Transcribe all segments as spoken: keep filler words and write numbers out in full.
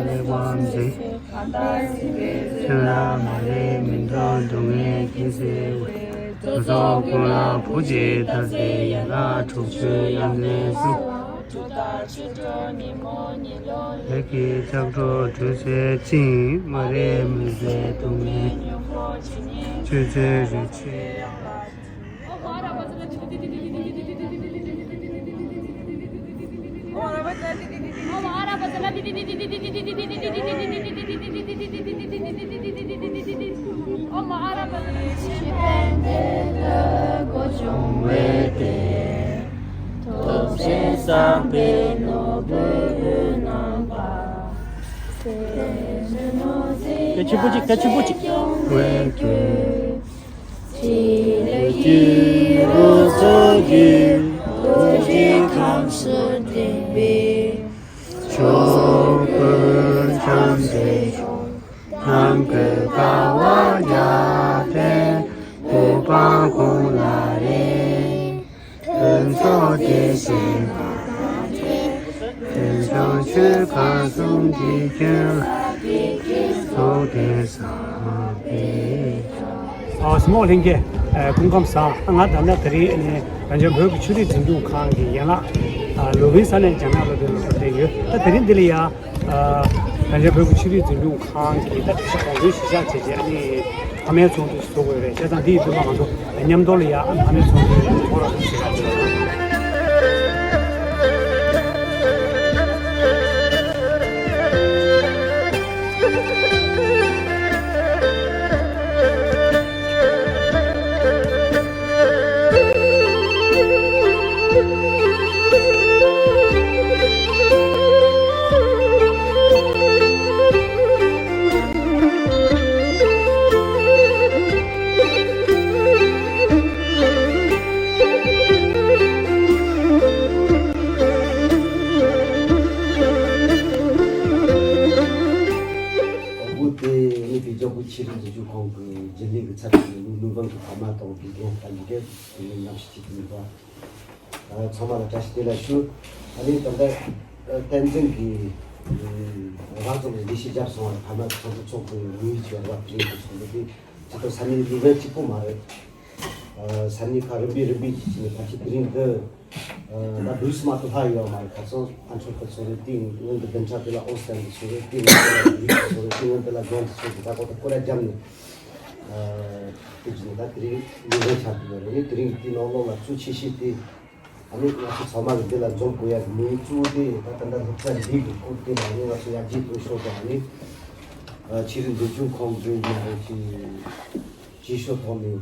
ལེགས་པར་འཛིན། ཁ་དར་སྲིད་པའི་ཚུལ་ལ་མ་རེག་མི་འགྲོ་སྡུག་བསྔལ་ཀུན་སེལ་བའི། དུག་སོགས་ཀུན་ལ་བུ་གཅིག་ཐབས་མཛད་ཡན་ལག་དྲུག་ཅུའི་ཡང་སྟེང་གསུམ། ལས་ཀྱི་ལྕགས་སྒྲོག་དྲོད་ཚད་ཅིང་། མ་རིག་མུན་པའི་སྡུག་བསྔལ་མྱུར་འགྲོ་ཇི་སྙེད་གཅོད་མཛད་རིན་ཆེན། སྐད་ཆེན་པོ་ཅིག་སྐད་ཆེན་པོ་ཅིག་རྡོ་རྗེ་ཁམས་སུ་བརྟན་པའི་ཕྱོགས་ཀུན་བྱམས་བརྩེ་ཆོས་རྣམས་ཀྱི་ཀ་བ་བརྒྱ་སྟོན། གོ་འཕང་གོང་ལ་རེག་ཕུན་ཚོགས་རྒྱས་ཤིང་ལྷ་དང་མཐུན། ཕུན་ཚོགས་ཆོས་ཁམས་གསུམ་གྱི་ཁྱོན་ལ་བདེ་སྐྱིད་རྫོགས་ལྡན་བསམ་པས། ཨ་སྲིང་མོ་ལྷན་རྒྱས། ཨ་སྐུ་ཁམས་བཟང་། ང་ད་ལྟ་དེ་རིང་ཨ་ནི་གངས་ཅན་བོད་ཀྱི་ཆོས་རིག་འཛིན་སྐྱོང་ཁང་གི་ཡན་ལག་ཨ་ལུ་བིན་ས་གནས་འཇམ་དབྱངས་སློབ་གྲྭའི་སློབ་གྲྭར་སླེབས་ཡོད། ད་དེ་རིང་འདི་ལ་ཡ་ཨ་གངས་ཅན་བོད་ཀྱི་ཆོས་རིག་འཛིན་སྐྱོང་ཁང་གི་ད་དེ་ཤ་གོང་བུའི་གཞིས་ཆགས་བྱས་རྗེས་ཨ་ནི་ཕ་མའི་ཚོགས་འདུ་ཞིག་ཚོགས་དགོས་རེད། བྱས་ཙང་འདི་ཡི་དུས་ལ་ང་ཚོ་མཉམ་དུ་ལ་ཡ་ཨ་ཕ་མའི་ཚོགས་འདུའི་ཚོགས་ར་ཞིག་བྱེད་ཀྱི་ཡོད། དང་པོ་དེ་ནི་བོད་རྒྱལ་པོ་ཆོས་རིག་འཛིན་སྐྱོང་ཁང་གི་རྒྱུན་ལས་ཀྱི་ཚབ་ཞུས་ནས་ལུང་ལུང་ཕན་གྱི་ཕ་མ་དང་དགེ་རྒན་དང་དགེ་རྒན་དེ་ནས་ནམ་ཞིག་ཅིག་ཏུ་ཡིན་པ། ཚང་མ་ལ་བཀྲ་ཤིས་བདེ་ལེགས་ཞུ། ཨ་ནི་ད་ལྟ་བསྟན་འཛིན་གྱི་རགས་ཙམ་ལས་འགྲེལ་བཤད་བརྒྱབ་སོང་བ། ཕ་མ་ཚོགས་གཙོ་ཚོགས་པའི་དངོས་ཡོད་ཀྱི་བར་བ་དྲིན་དུ་སོང་བ་དེ་ཇི་ལྟར་ས་གནས་ལུང་ཕན་གཅིག་པོ་མ་རེད། ས་གནས་ཁག་རིམ་པས་རིམ་པས་ཀྱི་ཕྱིན་ནས་ཕལ་ཆེར་དེ་རིང་འདི། ད་བུ་སི་མ་གཏོགས་ལྷག་ཡོད་མ་རེད། ཁ་སང་ཨ་མཆོག་གི་ཚོ་རེད། དེ་སྔོན་གྱི་བདུན་ཕྲག་དེ་ལ་ཨོ་སི་ཐན་གྱི་ཚོ་རེད། དེ་སྔོན་དེ་ལ་ཡུ་གི་ཚོ་རེད། དེ་སྔོན་དེ་ལ་ལྗོངས་ཀྱི་ཚོ་རེད། ད་ཁོ་ད་སྐོར་ར་བརྒྱབ་ནས་དེ་བཞིན་ད་དེ་རིང་ལུང་རེ་ཆགས་ཀྱི་ཡོད་རེད། དེ་རིང་དེ་ནང་ལོགས་ལ་གཙོ་ཆེ་ཤོས་དེ་ཨ་ནི་ང་ཚོ་ཚང་མ་གི་འདི་ལ་འཛོམས་དགོས་ཡ་གི་མིང་གཙོ་བོ་དེ་ད་ད་ལྟ་སློབ་གྲྭ་འདི་གི་སྐོར་དེ་ལ་ཨ་ནི་ང་ཚོ་ཡར་རྒྱས་གཏོང་ཕྱོགས་དང་ཨ་ནི་ཆོས་རིག་འཛིན་སྐྱོང་ཁང་འདི་ཡིན་ན་རེད། ཅིག་བྱེད་ཕྱོགས་ཐོག་ནས།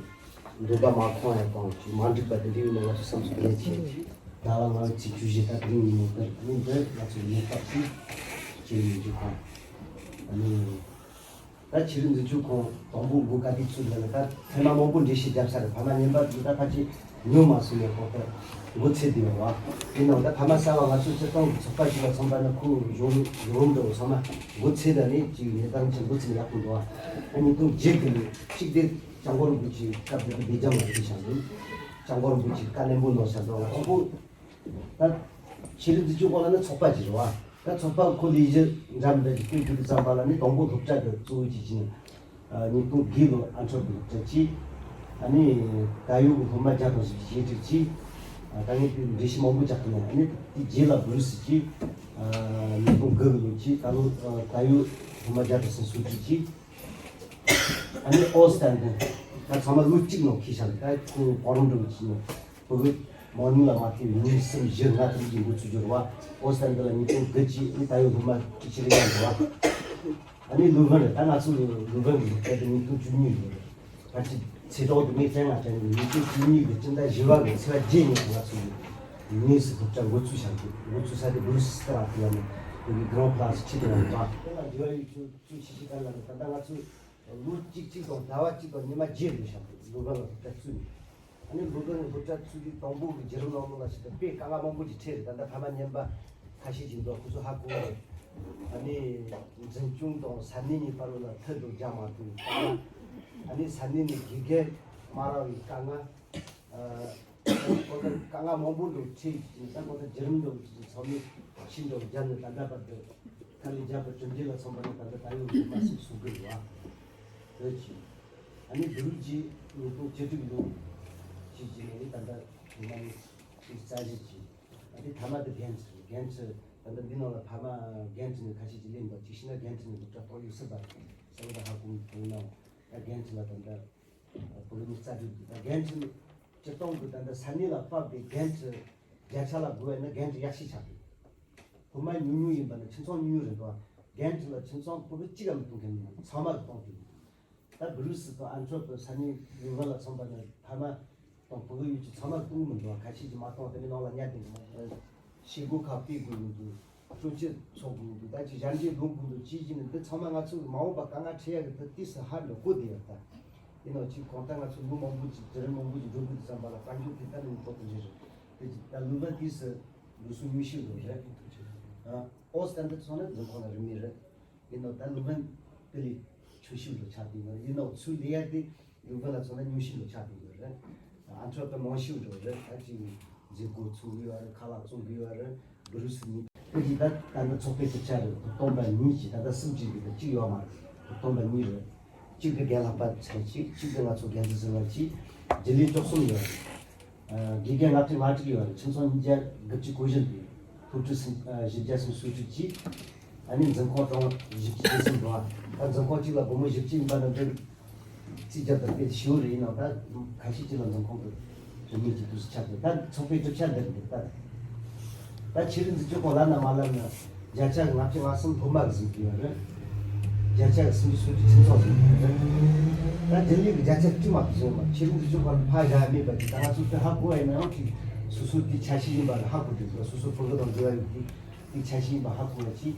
འདོད་པ་མ་ཁོང་ཡང་དང་ཅིག་མ་འགྲིག་པ་དེ་འདྲ་ཡོད་ན་ང་ཚོ་བསམ་ཚུལ་ལས་བྱེད་ཅིག་ད་བ་ང་ཚོ་ཚིག་བཅུ་བཞི་ད་དེ་རིང་ཉིན་མོ་དེར་ཨ་ནི་འདི་ང་ཚོ་ཉེན་རྟོག་ཅིག་ཆེད་ལས་འཛུགས་ཁང་ཨ་ནི་ད་ཆེད་ལས་འཛུགས་སྐྱོང་ཁང་དང་པོ་འགོ་བཀའ་དྲིན་ཚུལ་ལ་ད་ཕ་མ་མང་པོ་འགྲེལ་བཤད་བརྒྱབ་ས་རེད། ཕ་མ་ཉན་པ་འདི་ད་ཕལ་ཆེར་ཉོ་མ་སོང་ནས་ཁོ་ད་འགོ་ཚུགས་བསྡད་ཡོད་བ། ཡིན་ནའང་ད་ཕ་མ་གསར་བ་ང་ཚོ་སྤྱིར་བཏང་གི་ཚོགས་པ་ཞིག་ལ་ཚང་པ་ན་ཁོ་གཞུང་གཞུང་འདྲ་བོ་ཚང་མ་འགོ་ཚུགས་ད་ནི་ཅིག་ཉེ་ད་ནི་ཅིག་འགོ་ཚུགས་ཡག་པོ་འདུག་བ། ཨ་ནི་ཏུ་རྗེས་ཀྱི་ནི་གཅིག་དེ། སྐྱབས་མགོན་རིན་པོ་ཆེ་སྐབས་དེ་དུས་སྦེལ་ཇམ་ལ་ཕེབས་ཤག་འདུག་སྐྱབས་མགོན་རིན་པོ་ཆེ་བཀའ་ནན་པོ་གནང་ཤག་འདུག་དང་པོ་ད་ཆོས་རིག་འཛིན་སྐྱོང་སྐོར་ལ་ནི་ཚོགས་པ་ཅིག་རེད་བ། ད་ཚོགས་པ་ཁོ་ལས་གཞི་འདྲ་མི་འདྲ་ཅིག་སྤེལ་དགོས་དུས་ཙམ་པ་ལ་ནི་དང་པོ་སློབ་གྲྭ་གི་གཙོ་བོ་ཅིག་ཅིག་ནི་ཉིས་སྟོང་བརྒྱད་ལོ་ཨན་ཁྲོད་གི་སློབ་གྲྭ་གཅིག་ཨ་ནི་ད་ཡོད་གི་སློབ་མ་བརྒྱ་དང་བཞི་བཅུ་ཞེ་དྲུག་ཅིག་ད་ངས་དེ་འགྲེལ་བཤད་མང་པོ་རྒྱག་གི་མེད། ཨ་ནི་དེ་རྗེས་ལ་བུ་རུ་སི་ཅིག་ཉིས་སྟོང་དགུ་གི་ལོ་ཅིག་ད་ལོ་ད་ཡོད་སློབ་མ་བརྒྱ་དང་སུམ་ཅུ་སོ་གཅིག་ཅིག་ཨ་ནི་ཨོ་སི་ཐན་དུ་ད་ཚང་མ་ལོ་གཅིག་ནང་འཁེལ་ཤག་ད་ཁོ་གོ་རིམ་འགྲོ་གི་ཅིག་ནང་བུ་གུ་མོ་ནིང་ལ་མ་ཐེ་བའི་ཉིན་གསུམ་བཞི་ལྔ་དེ་གི་འགོ་ཚུགས་རྒྱུ་རེད་བ། ཨོ་སི་ཐན་དུ་ལ་ཉིས་སྟོང་དགུ་གཅིག་ཨ་ནི་ད་ཡོད་སློབ་མ་བཅུ་གཅིག་རེ་ཡང་འགྲོ་བ། ཨ་ནི་ལུ་ཝན་རེད། ད་ང་ཚོ་ལུ་ཝན་གི་སློབ་གྲྭ་དེ་ཉིས་སྟོང་བཅུ་གཉིས་ཡོད་རེད། ཕལ་ཆེར་ཚེས་གྲངས་དེ་ངས་བཙན་ང་དྲན་གི་ཉིས་སྟོང་བཅུ་གཉིས་གི་སྤྱི་ཟླ་བཞི་པ་གི་ཚེས་པ་བརྒྱད་ཉིན་ང་ཚོ་ནིས་སློབ་གྲྭ་འགོ་ཚུགས་བྱ་དགོས། འགོ་ཚུགས་ས་དེ་བུ་རུ་སི་སི་ཏ་ར་ཐི་ལ་ནི་བོད་ཀྱི་གྷ་རན་ཌི་པ་ལེ་སི་ཁྲི་དེ་ལ་འགྲོ་བ། དེ་ལ་འགྲོ་བ་ཡོད་ཆོག་ཚུལ་ཤེས་ཤེས་ཀ་ལ་ནི་ད་ལྟ་ང་ཚོ་ལོ་གཅིག་གཅིག་དང་ཟླ་བ་གཅིག་དང་ཉི་མ་བརྒྱད་རེད་ཤག་ལུ་ཝན་ལ་སློབ་གྲྭ་བཙུགས་ནས། ཨ་ནི་ལུ་ཝན་གི་སློབ་གྲྭ་བཙུགས་དུས་དང་པོ་གི་བརྒྱུད་རིམ་ནང་ལོགས་ལ་ཞིག་ཏུ་དཔེ་དཀའ་ངལ་མང་པོ་ཞིག་འཕྲད་རེད། ད་ལྟ་ཕ་མ་ཉན་པ་ཁ་ཤས་ཀྱིས་འདུག་ཁོ་ཚོ་ཧ་གོ་བ་རེད། ཨ་ནི་འཛིན་སྐྱོང་དང་ས་གནས་གཉིས་བར་ལ་མཐུད་དུ་རྒྱག་མ་ཐུབ་པའི་དཀའ་ངལ། ཨ་ནི་ས་གནས་ནས་དགེ་རྒན་མ་རག་པའི་དཀའ་ངལ། ཨ་ཁོ་ཚོ་དཀའ་ངལ་མང་པོ་འདུག་འཕྲད་ཀྱི་ད་ཁོ་ཚོ་བརྒྱུད་རིམ་འདུག་ཚང་མས་ཤིན་ཏུ་རྒྱབ་ནས་ད་ལྟ་བར་དུ། ཁ་ལས་རྒྱབ་པའི་གྲུབ་འབྲས་ལ་སོགས་པ་ནི་ད་ལྟ་ད་ཡོད་མི་མ་ཞིག་བཟོ་དགོས་པ། བོད་ཀྱི། ཨ་ནི་འབྲུག་གི་ཉིས་སྟོང་བཅུ་དྲུག་ལོ་ཞིག་གི་ནས་ད་ལྟ་ཉི་མ་ནི་ཞིག་རྩ་གཞི་གྱི། ཨ་ནི་ཐ་མ་དེ་འགན་འཁྲི། འགན་འཁྲི་ད་ལྟ་འདི་ནང་ལ་ཐ་མ་འགན་འཁྲི་ནི་ཁ་ཤས་ཀྱི་ལེན་པ་གཅིག་ཤེས་ན། འགན་འཁྲི་ནི་སློབ་གྲྭ་ཏོག་ཡོད་སྲིད་པ་གསལ་བོ་ཧ་གོ་གི་ཡོད་ནའང་། ད་འགན་འཁྲི་ལ་ད་ལྟ་བོད་མི་རྩ་འཛུགས་ཀྱི་ད་འགན་འཁྲི་ནི་སྤྱིར་བཏང་གི་ད་ལྟ་ས་གནས་ལ་དཔག་པའི་འགན་འཁྲི་བརྒྱ་ཆ་ལ་དགོས་པ་ཡིན་ན་འགན་འཁྲི་ཡག་ཤོས་ཆགས་འདུག་སློབ་མ་ཉུང་ཉུང་ཡིན་པ་ནི་ཁྱིམ་ཚང་ཉུང་ཉུང་རེད་འདུག་འགན་འཁྲི་ལ་ཁྱིམ་ཚང་ཕྲུ་གུ་གཅིག་ལ་མི་གཏོང་མཁན་མི་འདུག་ཚང་མ་གི་གཏོང་གི་འདུག་ད་བྷི་རུ་སི་དང་ཨན་ཊོབ་ས་གནས་ལུ་ཝན་ལ་མཚོན་པ་ནི་ཕ་མ་དང་ཕྲུ་གུ་ཡོད་ཀྱི་ཚང་མ་གི་གཏོང་གི་མི་འདུག་ཁ་ཤས་ཀྱིས་མ་གཏོང་དེ་ནི་ནང་ལ་ཉར་བསྡད་ཀྱི་མ་རེད། བྱེད་སྒོ་ཁག་སྤེལ་དགོས་ཀྱི་འདུག་སྤྲོ་སྐྱིད་འཚོགས་དགོས་ཀྱི་འདུག་ད་ཅི་ཞབས་འདྲེན་ལོག་དགོས་འདུག་ཅི་བྱས་ནས་འདི་ཚང་མ་ང་ཚོ་གི་མ་འོངས་པ་དཀའ་ངལ་འཕྲད་ཡ་གི་དུས་དུས་སུ་ཧ་ལས་གོ་བསྡད་ཡོད་ད། ཡིན་ནའང་ཅིག་གང་ལྟར་ང་ཚོ་ལོ་མང་པོ་ཅིག་དུས་རིང་མང་པོ་ཅིག་འགྲོ་དགོས་དུས་ཙམ་པ་ལ་དཔལ་འབྱོར་དེ་ལྟ་ནས་འགྲོ་དགོས་རེད། དེ་ཅིག་ད་ལུ་ཝན་དུས་སུ་འགྲོ་སོང་ཉུང་ཤོས་འགྲོ་རེད། ཨོ་སི་ལན་དུ་སོང་ན་འཛིན་ཁང་ལ་རིན་མེད་རེད། ཡིན་ནའང་ད་ལུ་ཝན་དེ་ལས་ཆུང་ཤོས་འགྲོ་ཆགས་བསྡད་ཡོད་རེད། ཡིན་ནའང་ཚུར་ལས་ཡ་དེ་ལུ་ཝན་ལ་མཚོན་ན་ཉུང་ཤོས་འགྲོ་ཆགས་བསྡད་ཡོད་རེད། ཨན་ཊོབ་ཏུ་མང་ཤོས་འགྲོ་རེད། ད་ཅིག་མཛད་སྒོ་ཚུགས་ཡོད་རེད། ཁ་ལག་བཙོང་གི་ཡོད་རེད། བྷི་རུ་སི་ནི་ཁོ་གིས་ད་ད་ནི་ཚོགས་པའི་གྲུབ་ཆ་རེད། ཐོབ་ཐང་པ་གཉིས་ཀྱིས་ད་ལྟ་གསུམ་ཅིག་གིས་ད་གཅིག་ཡོད་མ་རེད། ཐོབ་ཐང་པ་གཉིས་རེད། གཅིག་གི་རྒན་ལྷག་པ་ཚན་གཅིག་གཅིག་གི་ང་ཚོ་རྒན་ཚོ་ཟེར་བ་གཅིག་རྒྱུན་ལས་བཅུ་གསུམ་ཡོད་རེད། དགེ་རྒན་ལྔ་བཅུ་ང་དྲུག་ཡོད་རེད། ཁྱིམ་ཚང་ཉིས་བརྒྱ་དགུ་བཅུ་གོ་བཞི་འདུག་སློབ་ཕྲུག་སུམ་ཨ་བཞི་བརྒྱ་སུམ་ཅུ་སོ་དྲུག་གཅིག་ཨ་ནི་འཛིན་ཁང་གྲོང་བཞི་བཅུ་ཞེ་གསུམ་འདུག་ད་འཛིན་ཁང་གཅིག་ལ་སྒོར་མོ་བཞི་བཅུ་ཡིན་པ་ནི་འདི་རྩིས་རྒྱག་ཏུ་དཔེ་ཞེ་པོ་རེད། ཡིན་ནའང་ད་ཁ་ཤས་ཅིག་ལ་འཛིན་ཁང་གི་རིན་མེད་ཀྱི་དུས་སུ་ཆགས་འདུག་ད་ཚོགས་པའི་གྲུབ་ཆ་འདི་རེད་འདུག་ད་ད་ཆོས་རིག་འཛིན་སྐྱོང་སྐོར་ལབ་ན་མ་ལབ་ན་བརྒྱ་ཆ་ལྔ་བཅུ་ང་གསུམ་སློབ་མ་གིས་འཛིན་གྱི་ཡོད་རེད། བརྒྱ་ཆ་སུམ་ཅུ་སོ་དྲུག་ཁྱིམ་ཚང་གིས་འཛིན་གྱི་ཡོད་རེད། ད་རྒྱུན་ལས་ཀྱི་བརྒྱ་ཆ་བཅུ་མ་གཏོགས་བཟོས་མ་ཆོས་རིག་འཛིན་སྐྱོང་སྐོར་ལ་ཕར་བཞག་མེད་པ་ཅིག་ད་ང་ཚོ་དེ་ཧ་གོ་བ་ཡིན་ན་ཡང་ཅིག་སོ་སོ་དེ་ཆ་ཤས་ཡིན་པ་ལ་ཧ་གོ་དུས་སོ་སོ་ཕྲུ་གུ་དང་འབྲེལ་བ་ཡོད་དུས། དེ་ཆ་ཤས་ཡིན་པ་ཧ་གོ་བ་གཅིག་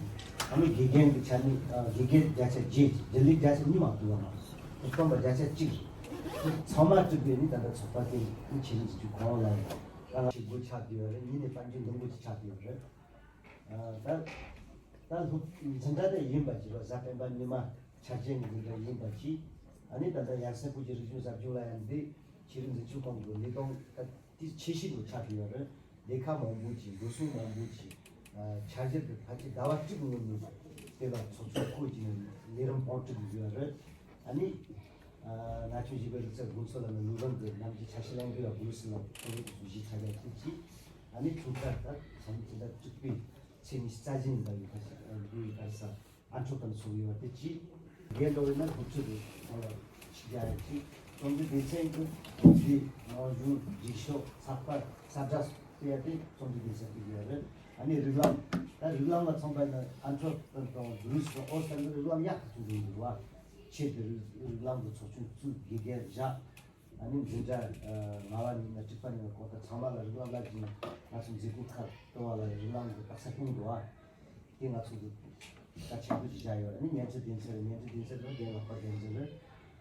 ཨ་ནི་དགེ་རྒན་གྱི་ཆ་ནས་ཨ་དགེ་རྒན་བརྒྱ་ཆ་བརྒྱད་ཀྱི་རྒྱུན་ལས་བརྒྱ་ཆ་གཉིས་མ་གཏོགས་ཡོད་མ་རེད། སྟོང་པ་བརྒྱ་ཆ་གཅིག་རེད། ཚང་མ་གྲུབ་པའི་ནི་ད་ལྟ་ཚོགས་པ་དེ་ནི་ཆོས་རིག་འཛིན་སྐྱོང་གོང་འོག་ལ་ཡོད་ད་ང་ཞིག་སྒོ་ཆགས་བསྡད་ཡོད་རེད། ཉིན་ནས་དཔལ་འབྱོར་འདུ་འགོད་ཅིག་ཆགས་བསྡད་ཡོད་རེད། ཨ་ད་ད་སློབ་འཛིན་གྲྭ་དེ་ཡིན་པ་ཅིག་རེད། གཟའ་སྤེན་པ་ཉི་མ་ཆ་རྐྱེན་གྱི་འཛིན་གྲྭ་ཡིན་པ་ཅིག་ཨ་ནི་ད་ལྟ་ཡར་སེ་ཁུལ་གྱི་རིག་གཞུང་ཟབ་སྦྱོང་ལ་ཡང་འདི་ཆོས་རིག་འཛིན་སྐྱོང་ཁང་གི་ལས་དོན་ད། དེ་ཆེ་ཤོས་དུ་ཆགས་ཀྱི་ཡོད་རེད། ལས་ཀ་མང་པོ་ཅིག་འགྲོ་སོང་མང་པོ་ཅིག་ཨ་འཆར་གཞི་དེ་ཕལ་ཆེར་ཟླ་བ་གཅིག་སྔོན་ནས་དེ་ལ་ཚོགས་ཆུང་བསྐོས་ཀྱི་ནས་ལས་རིམ་སྤོང་བསྒྲིགས་ཀྱི་ཡོད་རེད། ཨ་ནི་ཨ་ན་ཆུང་བཞི་པའི་རིག་རྩལ་དགོན་ཚོགས་ལ་ནི་ལུས་རིམ་དེ་ནམ་རྒྱུན་ཆ་ཤས་ལེན་དགོས་ཡ་དགོས་ཟིན་ལ་ཁོ་རང་གི་གཞི་ཆ་རྒྱ་ཁུལ་གྱིས་ཨ་ནི་ཁྲུང་ཁྲ་ལྟར་བྱང་ཆུབ་ཟླ་དྲུག་པའི་ཚེས་ཉི་ཤུ་རྩ་བཞི་ཉིན་ལ་ཡོད་པ་ཞིག་ཨ་འདུས་ཡོད་པར་ས། ཨ་འཕྲོ་དང་ཚོགས་ཡོད་པ་དེ་གཅིག་རྒན་འགྲོ་བའི་ནང་སློབ་ཁྲིད་དུ་ཁོང་ལ་ཕྱི་རྒྱ་ཡ་གཅིག་རྩོམ་འབྲི་སྡེ་ཚན་གྱི་རྩོམ་འབྲི་ནང་གཞུང་རྗེས་ཕྱོགས་ཚགས་པར་ས་བཀྲ་སྤེལ་ཡ་དེ་རྩོམ་འབྲི་སྡེ་ཚན་གྱི་ཡོད་རེད། ཨ་ནི་རིགས་ལམ་ད་རིགས་ལམ་ལ་མཚོན་པ་ཡིན་ན་ཨ་འཕྲོ་དང་དང་བྷི་རུ་སི་དང་ཨོ་སི་ལན་ཌ་རིགས་ལམ་ཡག་ཏུ་གཏོང་གི་ཡོད་རེད་བ། ཆེད་དུ་རིགས་རིགས་ལམ་གྱི་ཚོགས་ཆུང་བཙུགས། དགེ་རྒན་བཞག་ཨ་ནི་འཛིན་གྲྭ་ལྔ་པ་ནས་ན་དྲུག་པ་ནས་ན་གང་ལྟར་ཚང་མ་ལ་རིགས་ལམ་བསླབ་ཀྱི་ཡིན། ང་ཚོ་མཛད་སྒོ་ཁག་གཏོང་བ་ལ་རིགས་ལམ་གྱི་རྟགས་གསལ་སྟོན་དགོས་ཨ། དེ་ང་ཚོ་གི་གལ་ཆེན་པོ་ཞིག་བཞག་ཡོད། ཨ་ནི་བརྙན་འཕྲིན་སྡེ་ཚན་རེད། བརྙན་འཕྲིན་སྡེ་ཚན་རེད། རྒན་ལྷག་པ་རྒན་འཛིན་རེད།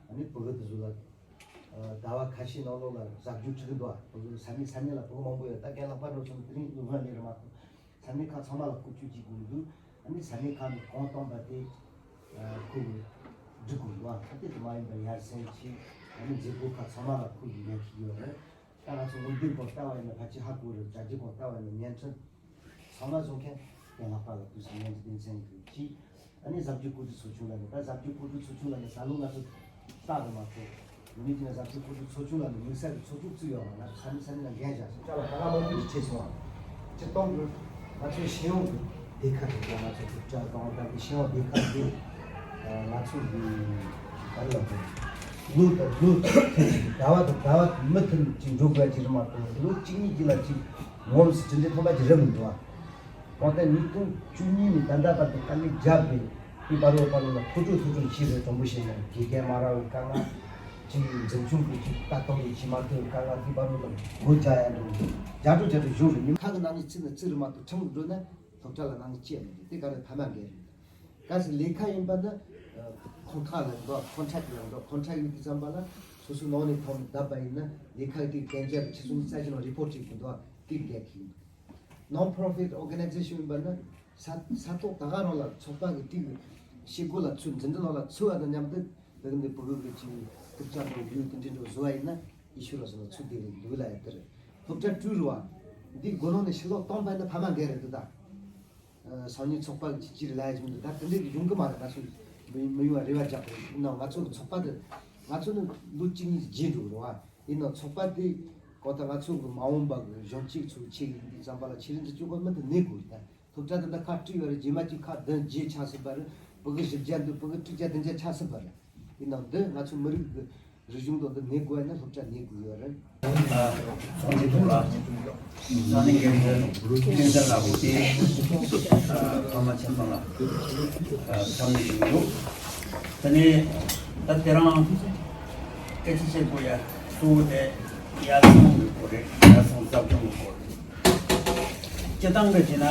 ཨ་ནི་ཕྲུ་གུ་དེ་ཚོ་ལ་ཟླ་བ་ཁ་ཤས་ནང་ལོགས་ལ་ཟབ་སྦྱོང་ཁྲིད་གི་འདུག་ཨ། ཕྲུ་གུ་ས་གནས་ས་གནས་ལ་ཕྲུ་གུ་མང་པོ་ཡོད། ད་རྒན་ལྷག་པ་འགྲོ་སོང་དེ་རིང་ལུང་བ་ལས་རེད་མ་གཏོགས། ས་གནས་ཁག་ཚང་མ་ལ་བསྐུར་སྐྱོད་བྱེད་དགོས་འདུག་ཨ་ནི་ས་གནས་ཁག་ནས་གང་བཏང་པ་དེ་ཁོ་གིས་སྒྲིག་དགོས་འདུག་ཨ། ད་དེ་དུ་མ་ཡིན་པར་ཡར་སེང་ཆེ་ཨ་ནི་མཛད་སྒོ་ཁག་ཚང་མ་ལ་ཁོ་གིས་ཉན་ཐུབ་ཡོད་རེད། ད་ང་ཚོ་འོས་འདེམས་སྐོར་ལྟ་བ་ཡིན་ན་ཕལ་ཆེར་ཧ་གོ་རེད། དྲ་རྒྱའི་སྐོར་ལྟ་བ་ཡིན་ན་བརྙན་འཕྲིན་ཚང་མ་བཟོ་མཁན་རྒན་ལྷག་པ་ལ་དུས་སུ་བརྙན་འཕྲིན་སྡེ་ཚན་གྱི་གཅིག་ཨ་ནི་ཟབ་སྦྱོང་གོ་སྒྲིག་ཚོགས་ཆུང་ལ་ནི་ད་ཟབ་སྦྱོང་གོ་སྒྲིག་ཚོགས་ཆུང་ལ་ནི་ད་ལོ་ང་ཚོ་ལྟ་རུ་མ་གཏོགས། ཡིན་གྱི་ན་ཟབ་སྦྱོང་གོ་སྒྲིག་ཚོགས་ཆུང་ལ་ནི་དམིགས་བསལ་གྱི་ཚོགས་ཆུང་བཙུགས་ཡོད་མ་ན་ས་གནས་ས་གནས་ལ་འགན་བཞག་སོང་། ཅ་ལག་ག་ལ་མང་པོ་ཞིག་ཁྲིད་སོང་བ། སྤྱིར་བཏང་གི་ང་ཚོའི་ཤེས་ཡོན་གྱི་སྡེ་ཁག་རེད། ང་ཚོ་སློབ་གྲྭ་དང་ད་གི་ཤེས་ཡོན་སྡེ་ཁག་དེ་ང་ཚོ་གི་ག་རེ་ལབ་དགོས། ལོ་དང་ལོ་མཐུན་ཅིག་ཟླ་བ་དང་ཟླ་བ་མི་མཐུན་ཅིག་འགྲོ་དགོས་ཀྱི་རེད་མ་གཏོགས་ལོ་གཅིག་གཉིས་ཀྱི་ལ་ཅིག་ངོམས་སུ་གྲུབ་འབྲས་ཐོན་པ་ཅིག་རེད་མི་འདུག་བ། གང་ལྟར་ཉིས་སྟོང་བཅུ་གཉིས་ནས་ད་ལྟ་བར་དུ་དཀའ་ལས་བརྒྱབ་པའི་དེ་བར་དུ་བར་དུ་ལ་ཐུགས་སྤྲོ་ཐུགས་སྤྲོ་བྱས་པའི་དྲང་པོ་བཤད་ན་དགེ་རྒན་མ་རག་པའི་དཀའ་ངལ་ཅིག་འཛིན་སྐྱོང་གི་ཅིག་ལྟ་སྟངས་ཀྱི་ཅིག་མ་མཐུན་དཀའ་ངལ་དེ་བར་དུ་ལ་སྒོ་རྒྱག་ཡ་འགྲོ་རྒྱ་སྒྲོ་རྒྱ་སྒྲོ་བཞུགས་རེད། ཉིན་ཁ་གི་ནང་ནས་ཚིག་ནས་ཚིག་རེ་མ་གཏོགས་ཁྲིམས་འགྲོ་ན་སློབ་གྲྭ་ལ་ནང་ནས་སྐྱེལ་མི་འདུག་དེ་ག་རེ་ཕ་མ་འགན་རེད། གལ་སྲིད་ལས་ཁ་ཡིན་པ་ན་ཁོང་ཁ་ལ་འགྲོ་ཁོན་ཊེག་ལ་འགྲོ་ཁོན་ཊེག་ཡོད་དུས་ཙམ་པ་ལ་སོ་སོའི་ནང་ནས་ཐོག་ནས་བསྡད་པ་ཡིན་ན་ལས་ཁ་དེ་གན་རྒྱ་གི་ཆུ་ཚོད་རྩ་ཆེན་ལ་རི་པོར་ཊ་བྱེད་དགོས་འདུག་དེ་འགན་འཁྱེར་གྱི་འདུག Non-profit organization ཡིན་པ་ན་ས་ས་ཐོག་ད་ག་རང་ལ་ཚོགས་པ་གི་དེ་གི་ཤེལ་སྒོ་ལ་ཚུད་འཛིན་གྲྭ་ནང་ལ་ཚུད་པ་དང་མཉམ་དུ་དེ་གི་འདི་བུ་གུ་གི་ཅིག་ཐུགས་ཅག་གི་ཡུལ་དེ་འདྲ་འགྲོ་བཟོ་བ་ཡིན་ན་ཨི་ཤུ་ར་སོ་ལ་ཚུད་དེ་འདུག་ལ་ཡ་དེ་རེད། སློབ་གྲྭ་དྲུག་རུ་བ་འདི་སྒོ་ནང་ནས་ཕྱིར་ལོག་གཏོང་པ་ཡིན་ན་ཕ་མ་འགན་རེད་འདུག་ད། སང་ཉིན་ཚོགས་པ་གི་ཅིག་ལ་ཡ་ཞིག་འདུག་ད་དེ་འདྲའི་གི་ཡོང་གི་མ་རེད། ང་ཚོ་མི་མི་ཡོང་བ་རེ་བ་རྒྱག་གི་ཡིན་ན། ང་ཚོ་གི་ཚོགས་པ་དེ་ང་ཚོ་ནི་ལོ་གཅིག་གཉིས་རྗེས་འགྲོ་གི་རེད་བ། ཡིན་ན་ཚོགས་པ་དེ་གོ་ད་ང་ཚོ་གི་མ་འོངས་པ་གི་གཞོན་སྐྱེས་ཚོ་ཆེ་གི་ཡིན་དུས་ཙམ་པ་ལ་ཆེ་རིགས་འཛིན་སྐྱོང་པ་མི་དེ་གནས་དགོས་རེད། ད་སློབ་གྲྭ་དེ་འདྲ་ཁག་དཀྲིས་ཡོད་རེད། རྗེས་མ་གཅིག་ཁག་བདུན་བརྒྱད་ཆགས་སྲིད་པ་རེད། ཕྲུ་གུ་བཞི་བརྒྱ་འདུག་ཕྲུ་གུ་དྲུག་བརྒྱ་བདུན་བརྒྱ་ཆགས་སྲིད་པ་རེད། ཡིན་ན་འདི་ང་ཚོ་མི་རིགས་ཀྱི་རིག་གཞུང་དང་འདི་གནས་དགོས་ཡ་ན་སློབ་གྲྭ་གནས་དགོས་ཡོད་རེད། ཚོགས་འདུའི་ཐོག་ལ་ས་གནས་འགན་འཛིན་ཁྲིམས་འཛིན་ལགས་ཀྱིས་ཕ་མ་ཆ་ཚང་ལ་འཚམས་འདྲི་ཞུ་གི་འདུག་དེ་ནས་ད་དེ་རིང་སྐད་ཆ་བཤད་དགོས་ཡ་གཙོ་བོ་དེ་ཡར་སེང་གི་སྐོར་རེད། ཡར་སེང་ཟབ་སྦྱོང་གི་སྐོར། སྤྱིར་བཏང་གི་བྱས་ན།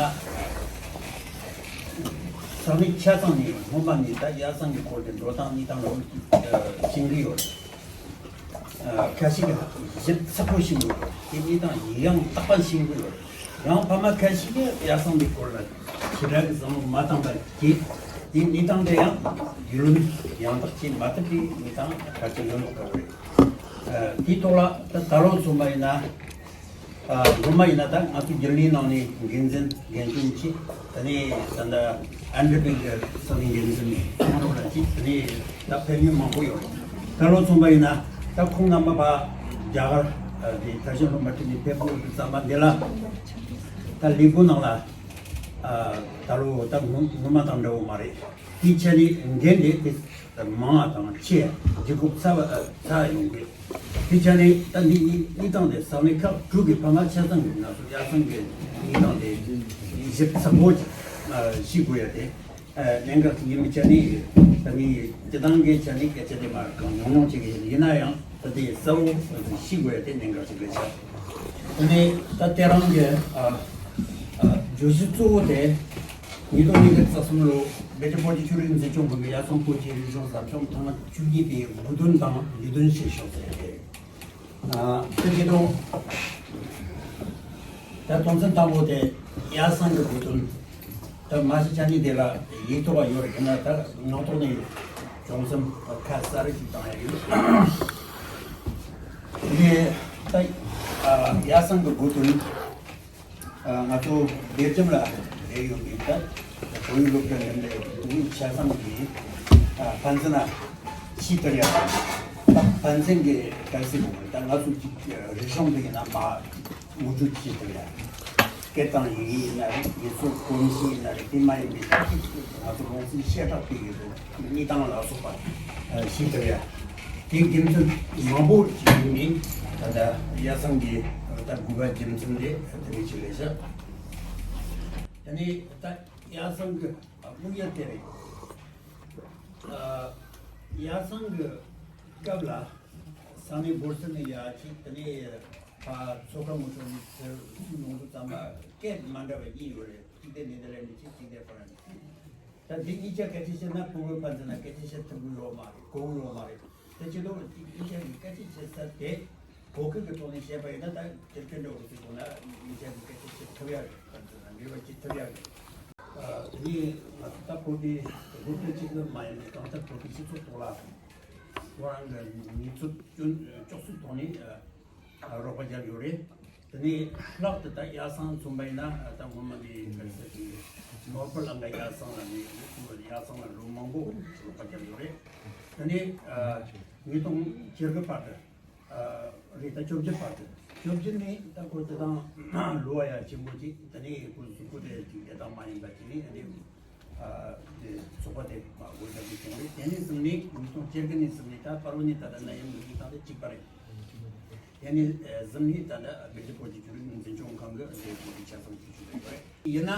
ས་གནས་ཆ་ཚང་ནས་སྔོན་མ་ནས་ད་ཡར་སེང་གི་སྐོར་དེ་འགྲོ་སྟངས་གནས་སྟངས་ལ་ཤེས་ཀྱི་ཡོད་རེད། ཁ་ཤས་ཀྱིས་ཞིབ་ཚགས་པོ་ཤེས་ཀྱི་ཡོད་རེད། དེ་གནས་སྟངས་ཡང་དག་པ་ཤེས་ཀྱི་ཡོད་རེད། ཡང་ཕ་མ་ཁ་ཤས་ཀྱིས་ཡར་སེང་གི་སྐོར་ལ་ཞེ་དྲག་གི་བསམ་བློ་མ་བཏང་པ་བྱས། དེ་གནས་སྟངས་དེ་ཡང་རྒྱུས་ལོན་ཡང་དག་བྱེད་མ་ཐུབ་པའི་གནས་སྟངས་གལ་ཆེན་ཡོད་མཁན་རེད། དེའི་ཐོག་ལ་ད་ད་ལོ་མཚོན་པ་ཡིན་ན། ཨ། སྔོན་མ་ཡིན་ན་ད་ང་ཚོ་རྒྱུན་ལས་ནང་ནས་འགན་འཛིན་འགན་འཁུར་གཅིག་དེ་ནས་ད་ལྟ་ཨན་ཌི་པི་གི་ས་གནས་འགན་འཛིན་ཚོང་རོགས་ལ་གཅིག་དེ་ནས་ད་ཕེབས་མཁན་མང་པོ་ཡོད་རེད། ད་ལོ་མཚོན་པ་ཡིན་ན་ད་ཁོང་རྣམ་པ་ཕར་རྒྱ་གར་དེ་ཐ་ཤལ་སློབ་མ་ཁྲིད་ནས་ཕེབས་དགོས་དུས་ཙམ་པ་འདི་ལ་ད་ལས་ཁུངས་ནང་ལ་ད་ལོ་ད་སྔོན་སྔོན་མ་དང་འདྲ་བོ་མ་རེད། དེའི་ཆ་ནས་འགན་དེ་དེ་མང་བ་དང་ཆེ་བ་ལྗིད་ཁོག་ཚ་བ་ཚ་ཡོང་གི། དེ་ཆ་ནས་ད་འདི་གཉིས་གཉིས་སྟངས་དེ་ས་གནས་ཁག་དྲུག་གི་ཕ་མ་ཆ་ཚང་གི་ང་ཚོ་ཡར་སེང་གི་གཉིས་སྟངས་དེ་ཞིབ་ཚགས་པོ་ཞིག་ཤེས་དགོས་ཡ་དེ་གནད་འགག་ཅིག་ཡིན་པའི་ཆ་ནས། ད་ནི་སྤྱི་བཏང་གི་ཆ་ནས་སྐད་ཆ་དེ་མར་གང་ཉུང་ཉུང་ཅིག་ཡིན་ན་ཡང་ད་དེ་གསལ་བོ་ཤེས་དགོས་ཡ་དེ་གནད་འགག་ཅིག་རེད་ཤག་དེ་ནས་ད་དེ་རང་གི་ཨ་ཨ་བརྗོད་གཞི་གཙོ་བོ་དེ། ཉིས་སྟོང་ཉི་ཤུ་རྩ་གསུམ་ལོ་བེ་ཅ་བོད་ཀྱི་ཆོས་རིག་འཛིན་སྐྱོང་ཁང་གི་ཡར་སེང་སྐོར་གྱི་རིག་གཞུང་ཟབ་སྦྱོང་ཐེངས་བཅུ་གཉིས་པའི་དགུ་འདོན་དང་ལས་དོན་བྱེད་ཕྱོགས་ཟེར་ཏེ། ཨ། དེ་བྱེད་དོན། ད་དོན་ཚན་དང་པོ་དེ་ཡར་སེང་གི་དགུ་འདོན། ད་མ་གཞི་ཆ་ནས་དེ་ལ་ཡིག་ཐོག་ཡོད་རེད། ཡིན་ན་ད་ངག་ཐོག་ནས་བྱུང་སེམས་ཁ་གསལ་རེ་ཞིག་བཏང་ཡ་ཡོད། དེ་ད་ཨ་ཡར་སེང་གི་དགུ་འདོན། ང་ཚོ་སྦེལ་ཇམ་ལ་བསྡད་ཡོད་པའི་ད་བོད་ཡིག་སློབ་གྲྭ་འགྲིམ་པའི་དབུས་ཆ་ཚང་གི་ཕན་ཚུན་ལ་ཤེས་ཐུབ་ཡ་དང་། ཕན་ཚུན་གྱི་གལ་སྲིད་ད་ང་ཚོ་གཅིག་རིག་གཞུང་འདི་ཡིན་ན་མ་ངོ་སྤྲོད་བྱེད་ཐུབ་ཡ། སྐད་དང་ཡི་གེ་ཡིན་ན་རེད། ཡིག་གཟུགས་གོམས་གཤིས་ཡིན་ན་རེད། དེ་མ་ཡིན་པའི་ད་ང་ཚོ་ལུང་ཚན་བཤད་གྲྭ་སྤེལ་ཡོད་རེད། གནས་སྟངས་ལ་སོགས་པ་ཤེས་ཐུབ་ཡ། དེའི་རྒྱུ་མཚན་མང་པོ་ཞིག་ཡིན་མིན་ད་ལྟ་ཡ་སང་གི་ད་དགོས་པ་རྒྱུ་མཚན་དེ་དེ་འདྲ་ཞིག་རེད་ཤག་དེ་ནས་ད་ཡ་སང་གི་དམིགས་ཡུལ་དེ་རེད། ཡ་སང་གི་སྐབས་ལ་ས་གནས་སྦོ་སི་ནི་ཡ་ཅིག་དེ་ནས་ཕ་མཚོ་ཁ་ངོ་ཕྱོགས་ནས་ཚུར་ཡོང་དུས་ཙམ་པ་སྐད་མ་འདྲ་བ་གཉིས་ཡོད་རེད། གཅིག་དེ་ནེ་དར་ལེན་ཌི་ཅིག་གཅིག་དེ་ཧྥ་རན་སི་ཅིག་ད་འདི་གཉིས་ཆ་སྐད་ཆ་བཤད་ན་ཕྲུ་གུ་ཕན་ཚུན་ལ་སྐད་ཆ་བཤད་ཐུབ་ཀྱི་ཡོད་མ་རེད། གོ་གི་ཡོད་མ་རེད། དེ་ཕྱིར་དུ་གཅིག་གཉིས་ཆ་གི་སྐད་ཆ་བཤད་ས་དེ་གོ་སྐབས་ཀྱི་ཐོག་ནས་བཤད་པ་ཡིན་ན་ད་སྤྱིར་སྐད་འགྲོ་གི་ཚུལ་དགོས་ན་གཉིས་ཆ་གི་སྐད་ཆ་བཤད་ཐུབ་ཡ་རེད། ཕན་ཚུན་ལ་འབྲེལ་བ་བྱེད་ཐུབ་ཡ་རེད། དེ་ནས་ང་ཚོ་ད་བོད་པའི་སློབ་ཕྲུག་གཅིག་ལ་མ་ཡིན་པའི་གང་ལྟར་བོད་པའི་སྤྱི་ཚོགས་ཐོག་ལ་ཁོ་རང་གི་ངལ་རྩོལ་སྐྱོན་ཅོག་ཙེའི་ཐོག་ནས་རོགས་པ་བརྒྱབ་ཡོད་རེད། དེ་ནས་ལྷག་ཏུ་ད་ཡ་སང་མཚོན་པ་ཡིན་ན་ད་སྔོན་མ་ནས་ག་རེ་ཟེར་གི་ནོར་བུ་ལམ་ཀ་ཡ་སང་ལ་ནས་ཡ་སང་ལ་ལོ་མང་པོ་རོགས་པ་བརྒྱབ་ཡོད་རེད། དེ་ནས་ཉིས་སྟོང་བཅུ་དགུ་བར་དུ་རེད། ད་བཅོ་བརྒྱད་བར་དུ་བཅོ་བརྒྱད་ནས་ད་ཁོ་དེ་དང་ལོ་བ་ཡ་ཆེན་པོ་ཅིག་དེ་ནས་ཁོ་གཟུགས་པོ་དེ་ཅིག་བདེ་ཐང་མ་ཡིན་པ་ཅིག་ནས་དེ་ནས་ཚོགས་པ་དེ་སྒོ་བརྒྱབ་ནས་བྱུང་རེད། དེ་ནས་བཟུང་ནས་ཉིས་སྟོང་བཅུ་དགུ་ནས་བཟུང་ནས་ད་བར་བ་ནས་ད་ལྟ་ནད་ཡམས་འགོ་བཙུགས་སྟངས་དེ་གཅིག་པ་རེད། དེ་ནས་བཟུང་ནས་ད་ལྟ་བེ་ཅ་བོད་ཀྱི་ཆོས་རིག་འཛིན་སྐྱོང་ཁང་གི་འདས་པོ་དེ་ཆ་ཚང་དུ་བྱུང་ཡོད་རེད། ཡིན་ན་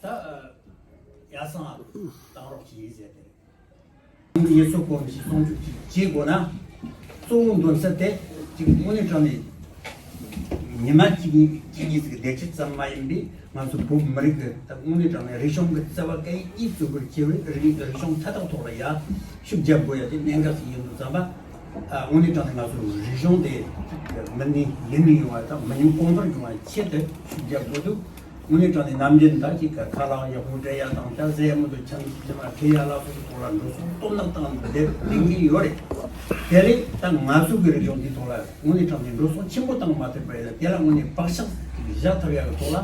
ད་ཡ་སང་བཏང་རོགས་བྱེད་ཟེར་དེ་རེད། ཡིག་གཟུགས་གོམས་གཤིས་སྲུང་སྐྱོབ་ཅིག་བྱེད་དགོས་ན། གཙོ་བོ་འདོན་ས་དེ་ཅིག་དངོས་གནས་དྲང་ནས་ཉི་མ་གཅིག་གཉིས་གཅིག་གཉིས་ཟིག་བསྡད་རྒྱུ་ཙམ་མ་ཡིན་པས། ང་ཚོ་བོད་མི་རིགས་ཀྱི་ད་དངོས་གནས་དྲང་ནས་རིག་གཞུང་གི་རྩ་བ་སྐད་ཡིག་གཉིས་གཙོ་བོར་གྱུར་བའི་རིག་རིག་གཞུང་མཐའ་དག་ཐོག་ལ་ཡ་ཤུགས་རྒྱབ་དགོས་ཡ་དེ་གནད་འགག་ཅིག་ཡིན་དུས་ཙམ་པ། ཨ། དངོས་གནས་དྲང་ནས་ང་ཚོ་རིག་གཞུང་དེ་མི་ནས་ཡུན་རིང་ཡོང་བ་དང་མི་ཉམས་གོང་མཐོར་ཡོང་བ་ཆེད་དུ་ཤུགས་རྒྱབ་དགོས་འདུག་དངོས་གནས་དྲང་ནས་ནམ་རྒྱུན་ད་ཅིག་ག་ཁ་ལག་ཡག་པོ་སྤྲད་ཡ་དང་ད་ཟས་མི་འདུག་ཆང་ཅི་མ་འཐུང་ཡ་ལ་སོགས་ཀྱི་ཐོག་ལ་འགྲོ་སོང་སྟོབས་ནག་བཏང་བསྡད་ལས་ངེས་ཡོད་རེད། དེ་ལས་ད་ང་ཚོ་གི་རིག་གཞུང་འདིའི་ཐོག་ལ་དངོས་གནས་དྲང་ནས་འགྲོ་སོང་ཆེན་པོ་བཏང་མ་ཐུབ་པ་ཡིན་ན་དེ་ལ་དངོས་གནས་བག་ཆགས་བཞག་ཐུབ་ཡ་གི་ཐོག་ལ་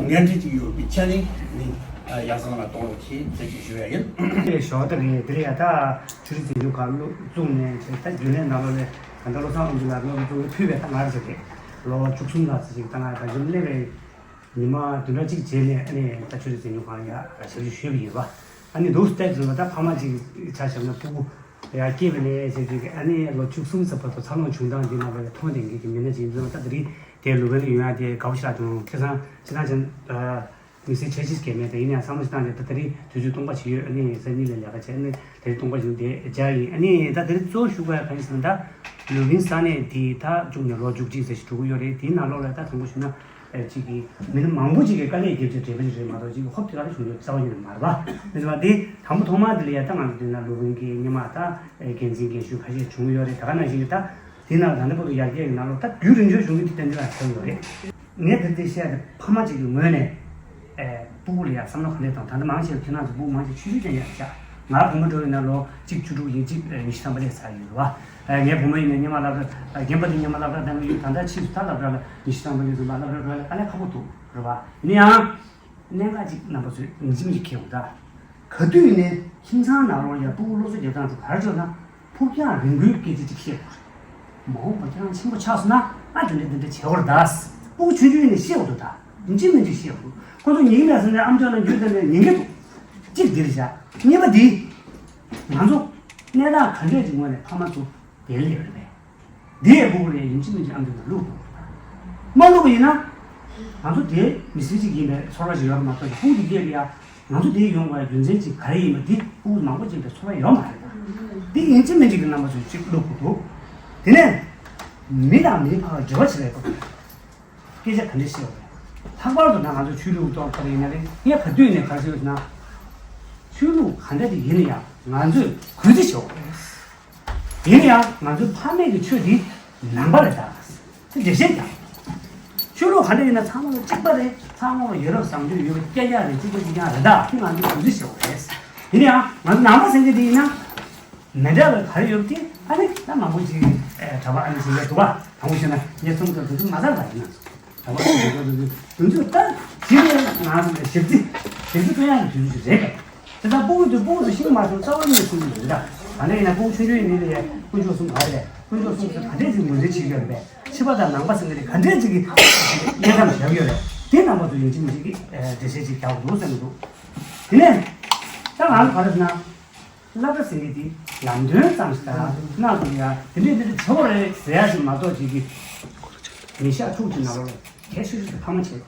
འགན་འཁྲི་ཅིག་ཡོད་པའི་ཆ་ནས་ནི་ ཡག་ཚང་ལ་གཏོང་རོགས་གྱིས་ཟེར་གྱི་ཞུ་ཡ་ཡིན། ཞོགས་ད་རེད། དེ་ལ་ཡ་ད་ཆུ་རི་འཛིན་སྐྱོང་ཁང་བཙུགས་ནས་བྱས། ད་རྒྱུན་ལས་ནང་ལོགས་ལ་ད་ལྟ་བློ་བཟང་དབང་འདུས་ལགས་བློ་བཟང་ཕུལ་བས་ད་ང་རེད་ཟེར་གི། ལོ་བཅུ་གསུམ་ལྷག་ཙམ་ཞིག་ད་ང་ད་གཞི་སླེབས་པའི་ཉི་མ་བདུན་ཕྲག་གཅིག་རྗེས་ནས་ཨ་ནི་ད་ཆུ་རི་འཛིན་སྐྱོང་ཁང་ཡ་ཞབས་ཕྱི་ཞུས་པ་ཡིན་པ། ཨ་ནི་འདུག་སྟེ་ཟེར་བ་ད་ཕ་མ་གཅིག་ཆ་བཞག་ན་ཕྲུ་གུ་ཡ་སྐྱེས་པ་ནས་བྱས་ཅིག་ཨ་ནི་ལོ་བཅུ་གསུམ་ཙམ་བར་དུ་འཚར་ལོངས་བྱུང་སྟངས་འདི་ནང་ལ་མཐོང་ལྡན་མཁན་གྱི་མི་སྣ་ཅིག་ཡིན་ཙང་། ད་དེ་རིང་དེ་ལུ་བན་ལ་ཡོང་ཡ་དེ་དགའ་པོ་ཞེ་དྲག་བྱུང་། ཁ་སང་ཁ་སང་ཅན་མི་ཚེ་ཆ་ཤས་སྐྱེལ་མེད། ད་ཡིན་ཡང་བསམ་བློ་ཞིག་བཏང་སྟེ་ད་དེ་རིང་དུས་ཚོད་སྟོང་པ་ཞིག་ཡོད། ཨ་ནི་ས་གཉིས་ལ་ལས་ཀ་བྱས། ཨ་ནི་དེ་རིང་སྟོང་པ་ཞིག་དེ་བརྒྱག་ཡིན། ཨ་ནི་ད་དེ་རིང་གཙོ་བོ་ཞུ་དགོས་ཡ་གང་ཡིན་ཟེར་ན། ད་ལུ་བན་ས་གནས་འདི་ད་བཅུག་ནས་ལོ་བཅུ་གཅིག་ཙམ་ཞིག་འགྲོ་གི་ཡོད་རེད། དེའི་ནང་ལོགས་ལ་ད་དང་པོ་ཞུ་ན། ཨེ་གཅིག་གིས་མི་སྣ་མང་པོ་ཅིག་གིས་དཀའ་ལས་བརྒྱབ་བྱས་བྲེལ་བ་ཞིག་རེད་མ་གཏོགས། གཅིག་གིས་ཧོབ་ཏེ་ག་རེ་བྱུང་རྒྱུ་རྩ་བ་ཉིད་ནས་མ་རེད་པ། མི་ཚོ་བ་འདི་དང་པོ་ཐོག་མར་འདི་ལ་ཡ་ད་ང་ཚོ་འདི་ན་ལུ་བན་གྱི་སྔོན་མ་ད་ཨེ་འགན་འཛིན་འགན་ཞུ་ཁ་ཤས་བྱུང་ཡོད་རེད། ད་ག་ནང་བཞིན་གྱི་ད་དེ་ནང་ད་ལྟ་བར་དུ་ཡར་རྒྱས་ཀྱི་ནང་ལོགས་ད་རྒྱུན་རིང་པོ་བྱུང་གི་དེ་བསྟན་འཛིན་ལ་ཐལ་ཡོད་རེད། ངས་འདི་འདི་བཤད་དེ་ཕ་མ་གཅིག་གི་ངོས་ནས་ཨེ་སྤུ་གུ་ལ་ཡ་བསམ་བློ་ག་འདྲས་བཏང་། ད་ལྟ་མང་ཆེ་བ་ཁྱེད་རང་ཚོ་སྤུ་གུ་མང་ཆེ་ཆུང་ཆུང་ཅན་ཡ་ཤག་ང་བུ་མོ་འགྲོ་ཡིན་ན་ལོ་གཅིག་བཅུ་དྲུག་ཡིན་གཅིག་ཨེ་ཉི་ཤུ་ཐམ་པ་སླེབས་ཚར་ཡོད་རེད་བ། ཨེ་ངའི་བུ་མོ་ཡིན་ན་སྔོན་མ་སློབ་གྲྭ་ཨེ་རྒན་པ་དེ་སྔོན་མ་སློབ་གྲྭ་བཏང་གི་ཡོད། ད་ལྟ་ཕྱིས་སུ་ད་སློབ་གྲྭ་ལ་ཉི་ཤུ་ཐམ་པ་སླེབས་སོང་། ད་སློབ་གྲྭ་འགྲོ་ཡ་དཀའ་ལས་ཁག་པོ་འདུག་རེད་བ། ཡིན་ན་ཡང་གནད་འགག་ཅིག་རྣམ་པ་ཚོས་ངེས་ཅན་ཅིག་ཁེལ་འོང་ད། ག་དུས་ནས་ཁྱིམ་ཚང་ནང་ལོགས་ཡ་སྤུ་གུ་སློབ་གསོ་རྒྱག་སྟངས་དེ་ག་རེ་བྱོས་ན། ཕུགས་རྒྱང་རིང་པོའི་སྐད་ཆ་ཅིག་བཤད་དགོས་རེད། མ་འོངས་པ་ཁྱེད་རང་ཆེན་པོ་ཆགས་སོང་ན་ཨ་དེ་འདྲ་དེ་འདྲ་བྱེད་དགོས་རེད་ད། སྤུ་གུ་ཆུང་ཆུང་ནས་བཤད་དགོས་འདུག་ད། ཡིན་གཅིག་མིན་གཅིག་བཤད་དགོས། ཁོ་ཚོ་ཉིན་ནས་ཟིན་ནས་ཨམ་ཅོག་ནང་འགྱུར་བསྡད་ནས་ཉན་གྱི་འདུག་གཅིག་འདིར་བཞག་གཉིས་པ་འདི། ང་ཚོ་གནས་སྟངས་ག་འདྲས་ཀྱི་ངོས་ནས་ཕ་མ་ཚོ་བསྡད་ལེ་ཡོད་རེད་པས། འདི་ཡས་སྤུ་གུ་ལ་ཡིན་གཅིག་མིན་གཅིག་ཨམ་ཅོག་ནང་བླུག་དགོས་རེད་ད། མ་བླུག་པ་ཡིན་ན། ང་ཚོ་དེ་མི་སེར་ཅིག་ཡིན་པའི་ཚོར་བ་ཞིག་ཡོད་རེད་མ་གཏོགས། སྤུ་གུ་དེ་སྐྱེས་ཏེ་ཡ། ང་ཚོ་འདིར་ཡོང་བའི་རྒྱུ་མཚན་ཅིག་ག་རེ་ཡིན་པ་འདི་སྤུ་གུ་མང་པོ་ཅིག་ལ་ཚོར་བ་ཡོད་མ་རེད་ད། འདི་ཡིན་གཅིག་མིན་གཅིག་གི་རྣམ་པ་ཚོས་ཅིག་བླུག་དགོས་འདུག་དེ་ནས་མི་དང་མིའི་བར་ལ་འབྲེལ་བ་བྱེད་པའི་སྐོར་དུ་སྐད་ཆ་ག་འདྲ་བཤད་དགོས་རེད། ལྷག་པར་དུ་ད་ང་ཚོ་ཆོས་ལུགས་ཐོག་ལ་ཡིན་ན་རེད། ངས་ག་དུས་ནས་ག་རེ་ཟེར་ན། ཆོས་ལུགས་ག་འདྲ་ཅིག་ཡིན་ན་ཡང་ང་ཚོས་གུས་བརྩི་བྱེད་དགོས་རེད། ཡིན་ན་ཡང་ང་ཚོའི་ཕ་མེས་ཀྱི་ཆོས་འདི་ནང་པ་རེད་ད། དེ་འགྲེལ་བཤད་རྒྱག་ཆོས་ལུགས་ག་འདྲ་ཡིན་ན་ཚང་མ་ལ་གཅིག་པ་རེད། ཚང་མ་ལ་ཡ་རབས་བཟང་སྤྱོད་ཡོད་པ་སྐད་ཆ་རེད། གཅིག་པ་གཅིག་རྐྱང་རེད་ད། དེ་ང་ཚོས་གུས་བརྩི་བྱེད་དགོས་རེད། ཡིན་ན་ཡང་ང་ཚོ་ནང་པ་ཟེར་མཁན་དེ་ཡིན་ན། མི་འདྲ་བའི་ག་རེ་ཡོད་དེ་ཨ་ནི་ད་མང་པོ་ཅིག་ཨེ་གྲྭ་པ་ཨ་ནི་ཟེར་ཡ་འདུག་བ། དང་པོ་བཤད་ན་ངས་རྩོམ་སྐབས་དེ་ཚོ་མ་ཚར་བ་ཡིན་ན། གྲྭ་པ་ཨ་ནི་ཟེར་ཡ་འདུག་དེ་ཚོ་ད་ཇི་ལྟར་ང་ཚོ་ལ་ཞབས་ཕྱི་ཞབས་ཕྱི་སྟོན་ཡག་གི་དུས་ཚོད་ཅིག་རེད་པས། དེ་ཙང་སྤུ་གུ་དེ་སྤུ་གུ་དེ་ཤིང་མ་སོང་རྩ་བ་ཉིད་ནས་ཤིང་མི་འདུག་ད། ད་ལྟ་ཡིན་ན་སྤུ་གུ་ཆུང་ཆུང་ཡིན་ནའི་ལས་དཀོན་མཆོག་གསུམ་ག་རེ་རེད། དཀོན་མཆོག་གསུམ་དེ་ག་འདྲས་ཅིག་ངོས་འཛིན་བྱེད་ཀྱི་ཡོད་རེད་པས། ཕྱི་པ་དང་ནང་པ་ཟེར་མཁན་དེ་ག་འདྲས་ཅིག་གི་དབྱེ་མཚམས་བཞག་ཡོད་རེད། དེ་རྣམ་པ་ཚོ་ཡིན་གཅིག་མིན་གཅིག་གི་འགྲེལ་བཤད་ཅིག་རྒྱག་དགོས་འདུག་བསམ་གྱི་འདུག་དེ་ནས་ད་ང་ཚོ་ག་རེ་ཟེར་ན། སློབ་གྲྭ་ཟེར་མཁན་དེ་ལམ་སྟོན་ཙམ་ཞིག་དང་གནང་ཐུབ་ཡ་དེ་འདྲས་འདི་འདྲས་བྱེད་དགོས་རེད་ཟེར་ཡ་ཞིག་མ་གཏོགས། ཅིག་གི་ཉིན་ཞག་དྲུག་ཅིག་ནང་ལོགས་ལ་གལ་ཆེ་ཤོས་དེ་ཕ་མ་བྱེད།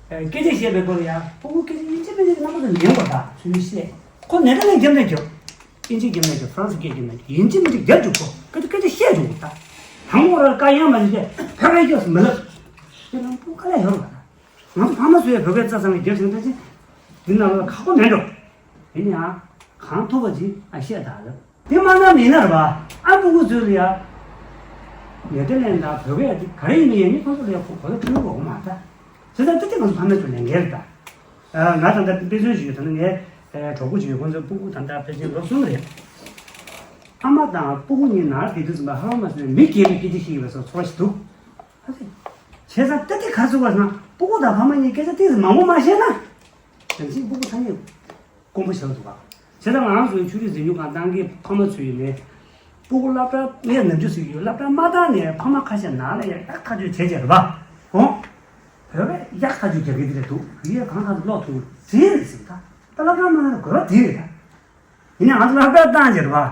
ཨེ་སྐད་ཆ་བཤད་པའི་སྐོར་ལ་ཡ་སྤུ་གུ་སྐད་ཆ་ཡིན་གཅིག་མིན་གཅིག་རྣམ་པ་ཚོ་ཉན་དགོས་ད། ཚུལ་མིན་བཤད། ཁོ་ནད་པ་ལ་རྒྱབ་ནས་རྒྱབ། ཨིན་ཇི་རྒྱབ་ནས་རྒྱབ། ཧྥ་རན་སི་སྐད་རྒྱབ་ནས་རྒྱབ། ཡིན་གཅིག་མིན་གཅིག་རྒྱབ་འཇུག་གོ། སྐད་ཆ་སྐད་ཆ་བཤད་འཇུག་གོ་ད། དང་པོ་ར་བཀའ་ཡང་མ་བྱེད། ཕ་གིའི་སྐྱོབ་སུ་མི་ལབ། ཁྱེད་རང་སྤུ་གུ་དཀའ་ལས་ཡོད་རེད་པ་ད། ང་ཚོ་ཕ་མ་ཚོས་བོད་སྐད་རྩ་ཚང་གི་རྒྱབ་བྱུང་ད་ཅི། འདི་ནང་ལ་ཁག་པོ་མེད་འགྲོ། ཡིན་ཡང་། གང་ཐུབ་པ་ཅིག་ཨ་བཤད་དང་ལབ། དེ་མ་གནང་མིན་ན་རེད་པ། ཨ་སྤུ་གུ་ཚོས་ལ་ཡ། ནེ་ཐར་ལེན་དང་བོད་སྐད་དེ་ག་རེ་ཡིན་མིན་ཡིན་ནི་ཁོང་ཚོ་ལ་ཡ་གོ་གོ་ལ་ཐོན་གོ་མ་ད། བྱས་ཙང་དེ་དེ་ང་ཚོ་ཕ་མའི་ཚོ་ལས་འགན་རེད་ད། ང་ད་ལྟ་དཔེ་མཚོན་ཞིག་ཡོད། ད་ནི་ངའི་གྲོགས་པོ་ཅིག་ཡོད། ཁོང་ཚོའི་སྤུ་གུ་ད་ལྟ་ཕལ་ཆེར་ལོ་གསུམ་རེད། ཨ་མ་དང་སྤུ་གུ་གཉིས་ནང་དེ་དུས་ཙམ་པ་ཧ་ལམ་མ་སོང་ནས་མི་སྒེར་གྱི་སྐད་ཆ་བཤད་ཡོད་པའི་བཟོ་ཚོར་བ་ཞིག་འདུག་བྱས་ཙང་ད་དེ་ག་རེ་ཟེར་བ་ཟེར་ན། སྤུ་གུ་དང་ཕ་མ་གཉིས་སྐད་ཆ་ཏོག་ཙམ་མང་པོ་མ་བཤད་ན། རང་བཞིན་སྤུ་གུ་ཐ་སྙད་དཀོན་པོ་ཞིག་འདུག་ག་བྱས་ཙང་ང་རང་ཚོའི་ཆོས་རིག་འཛིན་སྐྱོང་ཁང་བཏང་མཁན་ཕ་མ་ཚོ་ཡིན་ནའི། སྤུ་གུ་སློབ་གྲྭ་ངས་ནམ་རྒྱུན་ཟེར་གྱི་ཡོད། སློབ་གྲྭ་མ་བཏང་ནས་ཕ་མ་ཁ་ཤས་ནང་ལ་ཡ་ཡག་ཐག་གཅོད་བྱས་བྱས་རེད་པ། འོ། བོད་པས་ཡག་ཐག་གཅོད་རྒྱག་གི་དེ་རེད་འདུག་བོད་ཡིག་གང་ཐག་ཏུ་ཀློག་ཐུབ་ཀྱི་རེད་ཟེར་ད། ད་སློབ་གྲྭ་མ་བཏང་ན་དགོས་པ་དེ་རེད་ད། ཡིན་ནའང་ང་ཚོ་སློབ་གྲྭ་བཏང་རྗེས་རེད་པ།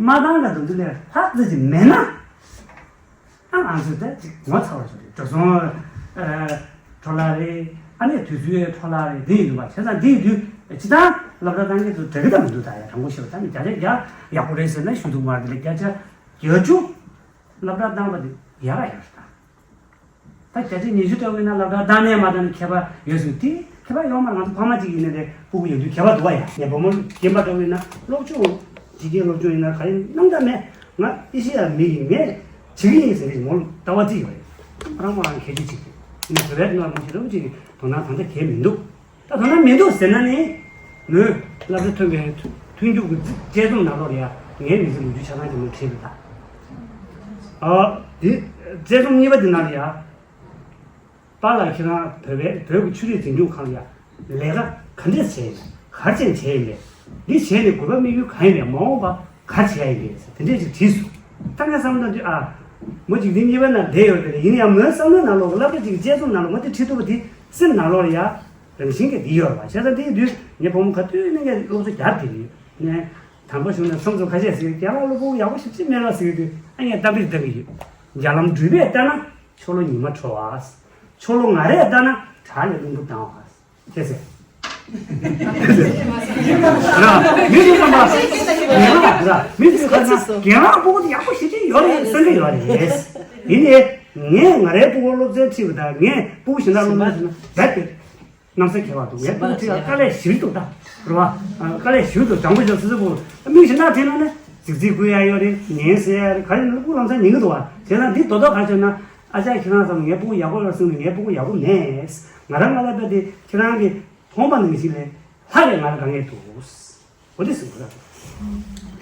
མ་བཏང་ལ་དུ་འདི་ལས་ལྷག་ཙམ་ཅིག་མེད་ན། ཨ་ང་ཚོས་ད་ཅིག་ངོ་ཚ་བ་ཞིག་རེད། འགྲོ་སོང་ཨ་འཕྲོ་བརླག་རེད། ཨ་ནི་དུས་ཚོད་འཕྲོ་བརླག་རེད། འདི་ཡིན་འདུག་པ། བྱས་ཙང་འདི་ཡིན་དུས་སྤྱིར་བཏང་སློབ་གྲྭ་བཏང་མཁན་ཚོ་འགྲིག་གི་ད་མི་འདུག་ད་ཡ་དྲང་པོ་བཤད་པ་ད་ནི་བརྒྱ་ཆ་བརྒྱ་ཡག་པོ་རེད་ཟེར་ན་ཞུ་ཐུབ་མ་རེད། དེ་ལས་བརྒྱ་ཆ་བརྒྱད་ཅུ་སློབ་གྲྭ་བཏང་པ་དེ་ཡག་ར་ཡག་རེད་ད། ད་བརྒྱ་ཆ་ཉི་ཤུ་ལྟ་བུ་ཡིན་ན་སློབ་གྲྭ་བཏང་ནས་མ་བཏང་ནས་ཁྱད་པར་ཡོད་ཟེར། དེ་ཁྱད་པར་ཡོད་མ་རེད། ང་ཚོ་ཕ་མ་གཅིག་ཡིན་ན་རེད། སྤུ་གུ་ཡོད་དུས་ཁྱད་པར་འདུག་པ་ཡ། ངས་བུ་མོ་རྒན་པ་ལྟ་བུ་ཡིན་ན་སློབ་སྦྱོང་། ཕྱི་རྒྱལ་སློབ་སྦྱོང་ཡིན་ན་ག་རེ་སྣང་དག་མེད། ང་ཨེ་ཤེ་ཡ་མི་ཡིན། ངས་བྱེད་ཀྱི་ཡིན་ཟེར་ནས་མོ་ལ་ལྟ་བ་རྩིས་ཡོད་རེད། ཁོ་རང་ཁོ་རང་ཁྱད་ཆོས་གཅིག་རེད། ཡིན་ན་བོད་པའི་ནང་ལ་མི་ཞིག་རོགས་གཅིག་གི་དོ་སྣང་གང་འདྲ་གང་མི་འདུག་ད་དོ་སྣང་མི་འདུག་ཟེར་ན་ནི། མོས་སློབ་གྲྭ་ཐོན་པའི་ཐོན་རྒྱུགས་ཀྱི་དཔྱད་རྩོམ་ནང་ལོགས་ལ་ཡ་ངའི་མི་ཚེ་ལོ་རྒྱུས་ཆ་ཚང་གཅིག་མོས་བྲིས་འདུག་ད། ཨ་དེ་དཔྱད་རྩོམ་གཉིས་པ་དེ་ནང་ལ་ཡ། པཱ་ལགས་ཁྱེད་རང་བོད་པའི་བོད་ཀྱི་ཆོས་རིག་འཛིན་སྐྱོང་ཁང་ལ་ཡ་ལས་ཀ་ ག་འདྲས་བྱས་ཡིན་པས། ག་རེ་བྱས་ཡིན་པས། འདི་བྱས་ནས་དགོས་པ་དམིགས་ཡུལ་གང་ཡིན་པས། མ་འོངས་པ་ག་རེ་བྱས་ཡིན་པས། དེ་འདྲས་ཅིག་དྲིས་སོང་། ད་ངས་བསམ་བློ་བཏང་དུས། ཨ། མོ་གཅིག་འདི་གཉིས་པ་ན་བསྡད་ཡོད་རེད། ཡིན་ཡང་མོའི་བསམ་བློའི་ནང་ལོགས་ཀྱི་སློབ་གྲྭ་གཅིག་གི་དཔྱད་རྩོམ་ནང་ལོགས་མོ་དེ་བྲིས་ཐུབ་པ་དེ་སེམས་ནང་ལོགས་ལ་ཡ་རང་བཞིན་གྱིས་འདི་ཡོད་རེད་པ། བྱས་ཙང་དེའི་དུས་ངའི་བུ་མོ་ག་དུས་ནས་ངས་སློབ་གསོ་རྒྱག་བསྡད་ཀྱི་ཡོད། ངས་དང་པོ་ཞུགས་ནས་བསམ་ཚུལ་ཁ་ཤས་ཟེར། རྒན་ལགས་སློབ་ཕྲུག་ཡག་པོ་ཞེ་པོ་ཅིག་མེད་ལ་ཟེར་དུས། ཨ། ངས་བསྟར་སྒྲིག་བཏང་གི་ཡོད། རྒྱ་ལམ་འགྲུལ་པས་ལྟ་ན་ཆོ་ལོ་ཉི་མ་འཁྲོལ་བ། ཆོ་ལོ་ང་རས་ལྟ་ན་བྲག་ལས་རླུང་བུ་ལྡང་བ། ཁྱེད་ཟེར། ར། མི་ཚོས་བསམ་པ། རྒན་ལགས་ར། མི་ཚོས་ཁ་སང་རྒན་ལགས་སྤུ་གུ་དེ་ཡག་པོ་ཞེ་པོ་ཅིག་ཡོད་རེད་བསམ་གྱི་ཡོད་རེད། ཡིན་ནའི་ངས་ང་རའི་སྤུ་གུར་སློབ་ཚན་ཁྲིད་པ་དང་ངས་སྤུ་གུ་གཞན་དག་སློབ་ཚན་ཁྲིད་ན་རྦད་དེ་གནམ་ས་ཁྱད་པར་འདུག་ངས་སྤུ་གུ་ཁྲིད་ཡག་དཀའ་ལས་ཞེ་པོ་འདུག་ད། རེད་བ། དཀའ་ལས་ཞེ་པོ་འདུག་དྲང་པོ་ཞུ་ཟེར་ཟེར་བུ། མི་གཞན་དག་ཁྲིད་ན་ནི་རྫིག་རྫིག་བསྐུལ་ཡག་ཡོད་རེད། ཉན་ཟེར་ཡག་རེད། ག་རེ་ཡིན་ན་སྤུ་གུ་ལམ་སང་ཉན་གྱི་འདུག་བ། བྱས་ཙང་འདི་རྡོག་རྡོག་ག་རེ་བྱས་ན། ཨ་ཅག་ཁྱེད་རང་བསམ་ངའི་སྤུ་གུ་ཡག་པོ་ཡོད་གསུངས་ནས། ངའི་སྤུ་གུ་ཡག་པོ་མེད། ང་རང་ང་ལ་བལྟས་ཏེ་ཁྱེད་རང་གིས་མཐོང་བ་ནང་བཞིན་ལས་ལྷག་པའི་ང་ལ་དཀའ་ངལ་འདུག་འོ་དེ་གསུངས་པ་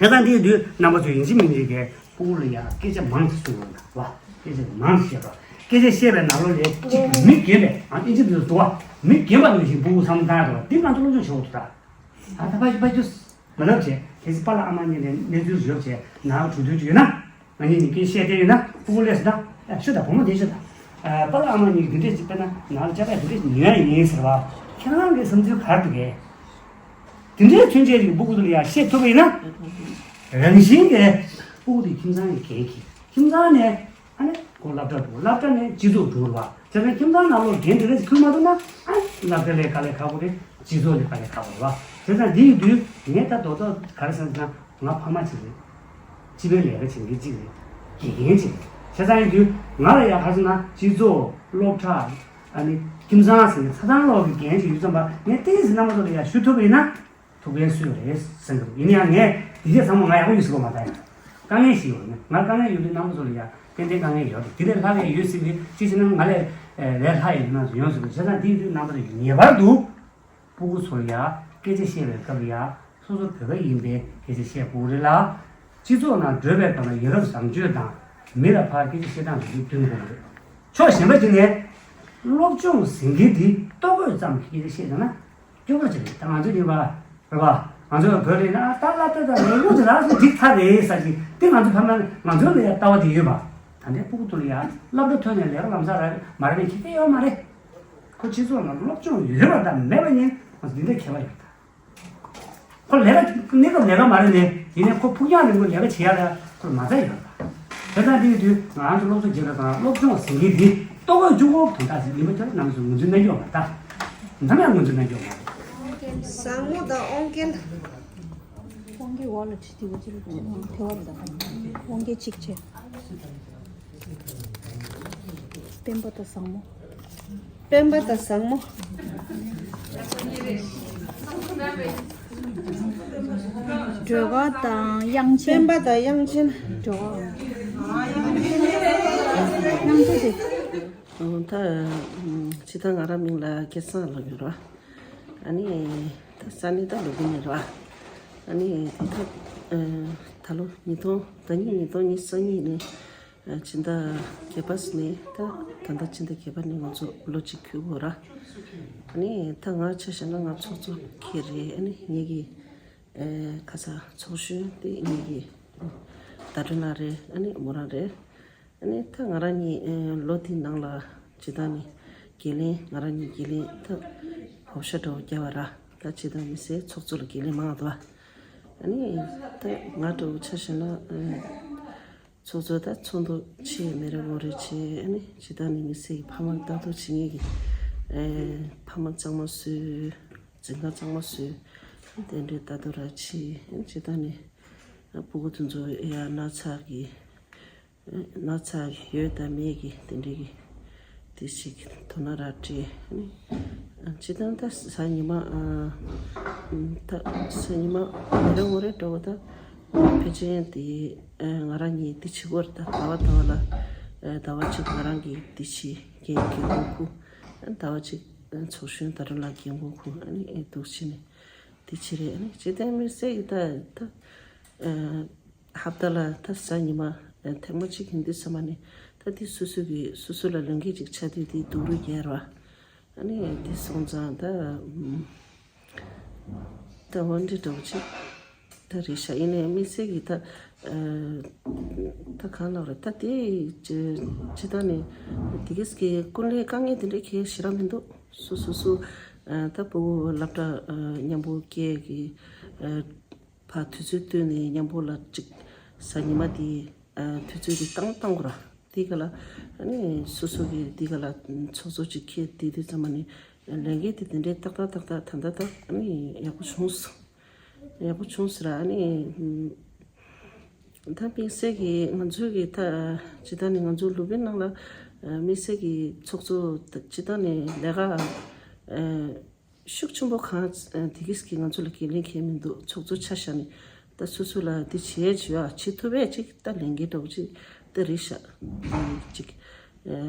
རེད། དེ་དང་དེའི་དུས་རྣམ་པ་ཚོས་ཡིན་གཅིག་མིན་གཅིག་གིས་སྤུ་གུ་ལ་ཡ་སྐད་ཆ་མང་དུ་གསུང་རོགས་གནང་བ། སྐད་ཆ་མང་དུ་བཤད་རོགས། སྐད་ཆ་བཤད་པའི་ནང་ལོགས་ལ་ཅིག་མི་རྒན་པས། ཨ། ཨིན་ཇི་འདི་ཚོ་འདུག་བ། མི་རྒན་པ་ནང་བཞིན་སྤུ་གུ་བསམ་བློ་བཏང་ཡ་འདུག་བ། འདི་ང་ཚོ་སློབ་སྦྱོང་བྱེད་དགོས་འདུག་ད། ཨ། ད་ཕ་ཕ་རྒྱུ་མ་ལབ་བྱས། གལ་སྲིད་པཱ་ལགས་ཨ་མ་གཉིས་ནས་གནས་ཚུལ་ཡོད་བྱས་ནང་གྲོས་བསྡུར་བྱས་ཡོད་ན། ང་གཉིས་ནས་སྐད་བཤད་བསྡད་ཡོད་ན། སྤུ་གུ་སླེབས་སོང་ད། ཨ། ཤོད་ད། བུ་མོ་དེ་ཤོད་ད། ཨ། པཱ་ལགས་ཨ་མ་གཉིས་འདི་འདྲས་ཅིག་དཔེར་ན་ནང་ལ་ཅ་ལག་འདི་འདྲས་ཉོ་ཡ་ཡིན་ཟེར་བ། ཁྱེད་རང་གི་བསམ་ཚུལ་ག་རེ་འདུག་གས། དེ་འདྲའི་མཚོན་བྱེད་ཅིག་སྤུ་གུ་དེ་ལ་ཡ་བཤད་ཐུབ་པ་ཡིན་ན། རང་བཞིན་གྱིས་སྤུ་གུ་དེ་ཁྱིམ་ཚང་གི་འགན་འཁྱེར། ཁྱིམ་ཚང་ནས། ཨ་ནི་ཁོ་སློབ་གྲྭ་འགྲོ། སློབ་གྲྭ་ནས་སྤྱི་ཚོགས་འགྲོ་བ། བྱས་ཙང་ཁྱིམ་ཚང་ནང་ལོགས་འགན་དེ་རེ་ཞིག་ཁུར་མ་ཐུབ་ན། ཨ། སློབ་གྲྭ་ལས་དཀའ་ལས་ཁག་པོ་རེད། སྤྱི་ཚོགས་ལས་དཀའ་ལས་ཁག་པོ་རེད་བ། བྱས་ཙང་འདི་ཡི་དུས་ངས་ད་རྡོག་རྡོག་ག་རེ་ཟེར་ན། ང་ཕ་མ་ཅིག་རེད། སྤྱི་པའི་ལས་ཀ་བྱེད་མཁན་ཅིག་རེད། དགེ་རྒན་ཅིག་རེད། བྱས་ཙང་ཡིན་དུས་ང་ལ་ཡ་ག་རེ་ཟེར་ན། སྤྱི་ཚོགས། སློབ་གྲྭ། ཨ་ནི་ཁྱིམ་ཚང་ཟེར་ནས་ཆ་ཚང་ལོག་གི་འགན་ཅིག་ཡོད་ཙམ་པ། ངས་ཏོག་ཙམ་རྣམ་པ་ཚོ་ལ་ཡ་ཞུ་ཐུབ་པ་ཡིན་ན། ཐུགས་ཕན་གསོས་རེད་བསམ་གྱི་འདུག་ཡིན་ཡང་ངས་འདི་གས་ཚང་མ་ང་ཡག་པོ་ཡོད་ཟེར་གྱི་མ་རེད། དཀའ་ངལ་ཞིག་ཡོད་རེད། ང་དཀའ་ངལ་ཡོད་དུས་རྣམ་པ་ཚོ་ལ་ཡ་ཏན་ཏན་དཀའ་ངལ་ཡོད་རེད། དེ་ལས་ལྷག་ཡ་ཡོད་སྲིད་པས། ཅི་ཞེ་ན་ང་ལས་ལས་སླ་ཡི་རྣམ་པ་ཚོ་ཡོད་སྲིད་པས། བྱས་ཙང་འདི་ཡོད་དུས་རྣམ་པ་ཚོ་ངེས་པར་དུ་སྤུ་གུ་ཚོར་ཡ་སྐད་ཆ་བཤད་པའི་སྐབས་ལ་ཡ་སོ་སོ་བོད་པ་ཡིན་པའི་སྐད་ཆ་བཤད་དགོས་རེད་ལ། སྤྱི་ཚོགས་ནང་བགྲོད་པའི་སྐབས་ལ་ཡ་རབས་བཟང་སྤྱོད་དང་། མི་ལ་ཕར་སྐད་ཆ་བཤད་སྟངས་དེ་ཚོ་སྟོན་དགོས་རེད། ཕྱོགས་གཞན་པ་ཅིག་ནས་སློབ་སྦྱོང་ཟེར་མཁན་དེ་ལྟོ་གོས་ཙམ་གྱི་སྐད་ཆ་བཤད་བསྡད་ན། སྐྱོ་པོ་ཅིག་རེད། ད་ང་ཚོ་ཡིན་པ་རེད་པ། ང་ཚོ་བོད་རེད་ན། ད་སློབ་གྲྭ་དང་ལས་ཁུངས་དེ་རག་སོང་འགྲིག་ཚར་རེད་ཟེར་གྱི། དེ་ང་ཚོ་ཕ་མ་ང་ཚོ་ལ་ཡ་ལྟ་བ་དེ་ཡོད་པ། ད་ལྟའི་སྤུ་གུ་ཚོ་ལ་ཡ་སློབ་གྲྭ་ཐོན་ནས་ལས་ཀ་ལམ་སང་རག་མ་རག་ནས་ཁྱད་པར་ཡོད་མ་རེད། ཁོ་སྤྱི་ཚོགས་ནང་སློབ་སྦྱོང་ཡོད་པ་དང་མེད་པ་གཉིས་ང་ཚོ་འདི་འདྲའི་ཁྱད་པར་ཡོད་ད། ཁོ་ལས་ཀ་གནས་སྐབས་ལས་ཀ་མ་རེད་ནས། ཡིན་ནའི་ཁོ་ཕུགས་རྒྱང་རིང་པོ་ལས་ཀ་བྱེད་ཡ་ལ་ཁོར་མ་རྩ་ཡོད་པ། དེ་ལྟར་དེའི་དུས་ང་རང་ཚོ་སློབ་གསོ་བྱེད་པ་དང་སློབ་སྦྱོང་ཟེར་མཁན་འདི་ལྟོ་གོས་གཅུང་པོ་དོན་དག་ཟེར་ཡིན་པ་ཁྱོད་རྣམ་ཚོས་ངོས་འཛིན་གནང་རྒྱུ་མ་རེད་ད། ནམ་ཡང་ངོས་འཛིན་གནང་རྒྱུ་མ་རེད། བཟང་མོ་དང་དབང་རྒྱལ། དབང་རྒྱལ་འོག་ལ་ཁྲི་དེ་བ་ཅི་ལ་ཁྲི་དེ་བ་ལ་དབང་རྒྱལ་གཅིག་བྱས། སྤེན་པ་དང་བཟང་མོ། སྤེན་པ་དང་བཟང་མོ། སྒྲོལ་དཀར་དང་དབྱངས་ཅན། སྤེན་པ་དང་དབྱངས་ཅན། སྒྲོལ་དཀར། དབྱངས་ཅན་དེ། ད་ཇི་ལྟར་ང་རང་མིང་ལ་སྐལ་བཟང་ལབ་ཡོད་ར། ཨ་ནི་ད་ས་གནས་ད་ལུ་གུ་ནས་ར། ཨ་ནི་ད་ད་ལོ་ཉིས་སྟོང་ད་ཉིས་ཉིས་སྟོང་ཉི་ཤུ་རྩ་གཉིས་ནས། ཨ། སྤྱི་ཟླ་བརྒྱད་པ་ནས་ད་ད་ལྟ་སྤྱི་ཟླ་བརྒྱད་པ་ནས་ང་ཚོ་ལོ་གཅིག་འཁྱོལ་གྱི་ཡོད་ར། ཨ་ནི་ད་ང་ཆ་བཞག་ན་ང་ཚོགས་གཙོ་འཁོད་རེད། ཨ་ནི་ངེད་ཀྱི་ཨ་ཁ་ས་ཚོགས་གཞོན་དེ་ངེད་ཀྱི་ཟླ་སྒྲོན་ལགས་རེད། ཨ་ནི་མོ་རང་རེད། ཨ་ནི་ད་ང་རང་གཉིས་ཨ་ལོ་འདིའི་ནང་ལ་སྤྱིར་བཏང་ནས་འགན་ལེན། ང་རང་གཉིས་འགན་ལེན་ད་བགོ་བཤའ་འདྲ་བོ་བརྒྱབ་པ་ར། ད་སྤྱིར་བཏང་མི་སེར་ཚོགས་གཙོ་ལ་འགན་ལེན་མང་བ་འདུག་ཨ་ནི་ད་ང་འདྲ་བོ་ཆ་བཞག་ན་ཨ། ཚོགས་གཙོ་ད་ཚོགས་འདུ་ཆེ་མི་རེ་ངོ་རེ་བྱས། ཨ་ནི་སྤྱིར་བཏང་ནས་མི་སེར་གྱི་ཕ་མ་ལྟ་རྟོག་བྱེད་མཁན་གྱི་ཨེ་ཕ་མ་གཙང་མ་བཟོས། འཛིན་ཁང་གཙང་མ་བཟོས། དེ་འདྲའི་ལྟ་རྟོག་ར་བྱས། ཨ་ནི་སྤྱིར་བཏང་ནས་སྤུ་གུ་དེ་ཚོ་ཡ་ན་ཚ་གི་ཨེ་ན་ཚ་ཡོད་དང་མེད་ཀྱི་དེ་འདྲའི་གི་དེ་ཞིག་དོ་སྣང་ར་སྤྲད། ཨ་ནི་སྤྱིར་བཏང་ད་གཟའ་ཉི་མ་ཨ་ད་གཟའ་ཉི་མ་མི་རེ་ངོ་རེ་འདྲ་བོ་ད། ཕལ་ཆེར་དེ་ཨ་ང་རང་གཉིས་དེ་བྱེད་ཀྱི་ཡོད་རེད། ད་ཟླ་བ་ཟླ་བ་ལ་ཨ་ཟླ་བ་གཅིག་ང་རང་གིས་དེ་བྱེད། རྒན་རྒན་རྒོན་ཁུར། ཨ་ཟླ་བ་གཅིག་ཨ་ཚོགས་གཞོན་ཟླ་སྒྲོན་ལགས་རྒན་རྒོན་ཁུར། ཨ་ནི་ཨེ་འདུག་བྱས་ནས་དེ་བྱེད་རེད། ཨ་ནི་སྤྱིར་བཏང་མི་སེར་གྱི་ད་ད་ཨ་ཧབ་ཏ་ལ་ད་གཟའ་ཉི་མ་ཨ་ཐེངས་མ་གཅིག་ཡིན་དུས་ཙམ་པ་ནས་ད་དེ་སོ་སོ་གི་སོ་སོ་ལ་ལས་འགན་ཅིག་ཆགས་དུས་དེ་སྡུག་རུས་རྒྱག་ར། ཨ་ནི་དེ་སོང་ཙང་ད་ཨམ་ ད་འོ་འདྲ་འདྲ་བོ་ཅིག་ད་རེད་ཤག་ཡིན་ནའི་དམིགས་བསལ་གྱི་ད་ཨ་ད་གང་ལབ་རེད། ད་དེ་ཅི་ཅི་ད་ནི་དེ་གིས་ཀྱི་ཀུན་གླེང་དཀའ་ངལ་དེ་འདྲའི་གལ་ཞེ་དྲག་མི་འདུག་སོ་སོ་སོ་ཨ་ད་ཕྲུ་གུ་སློབ་གྲྭ་ཨ་མཉམ་པོ་སྐྱེལ་གི་ཨ་ཕར་དུས་ཚོད་བཏོན་ནས་མཉམ་པོ་ལ་ཅིག་གཟའ་ཉི་མ་དེ་ཨ་དུས་ཚོད་དེ་བཏང་བཏང་དགོས་ར། དེ་ག་ལ་ཨ་ནི་སོ་སོ་གི་དེ་ག་ལ་ཚོགས་གཙོ་ཅིག་ཁྱེད་དེ་དུས་ཙམ་པ་ནི་ལས་འགན་དེ་དེ་འདྲའི་ཏག་ཏག་ཏག་ཏག་ད་ད་ད་ཨ་ནི་ཡག་པོ་བྱུང་སོང་། ཡག་པོ་བྱུང་ཟེར་ཨ་ནི། ད་དམིགས་བསལ་གྱི་ང་ཚོའི་གི་ད་ཇི་ལྟར་ནི་ང་ཚོའི་ལུས་པོའི་ནང་ལ་དམིགས་བསལ་གྱི་ཚོགས་གཙོ་ཇི་ལྟར་ནི་ལས་ཀ་ཤུགས་ཆེན་པོ་གང་དེ་གིས་ཀྱི་ང་ཚོ་ལ་འགན་ལེན་མཁན་མི་འདུག་ཚོགས་གཙོ་ཆ་བཞག་ནས་ད་སོ་སོ་ལ་འདི་བྱེད་བྱེད་ཡ་བྱེད་ཐུབ་པས་ཅིག་ད་ལས་འགན་འདྲ་བོ་ཅིག་ད་རེད་ཤག་ཅིག་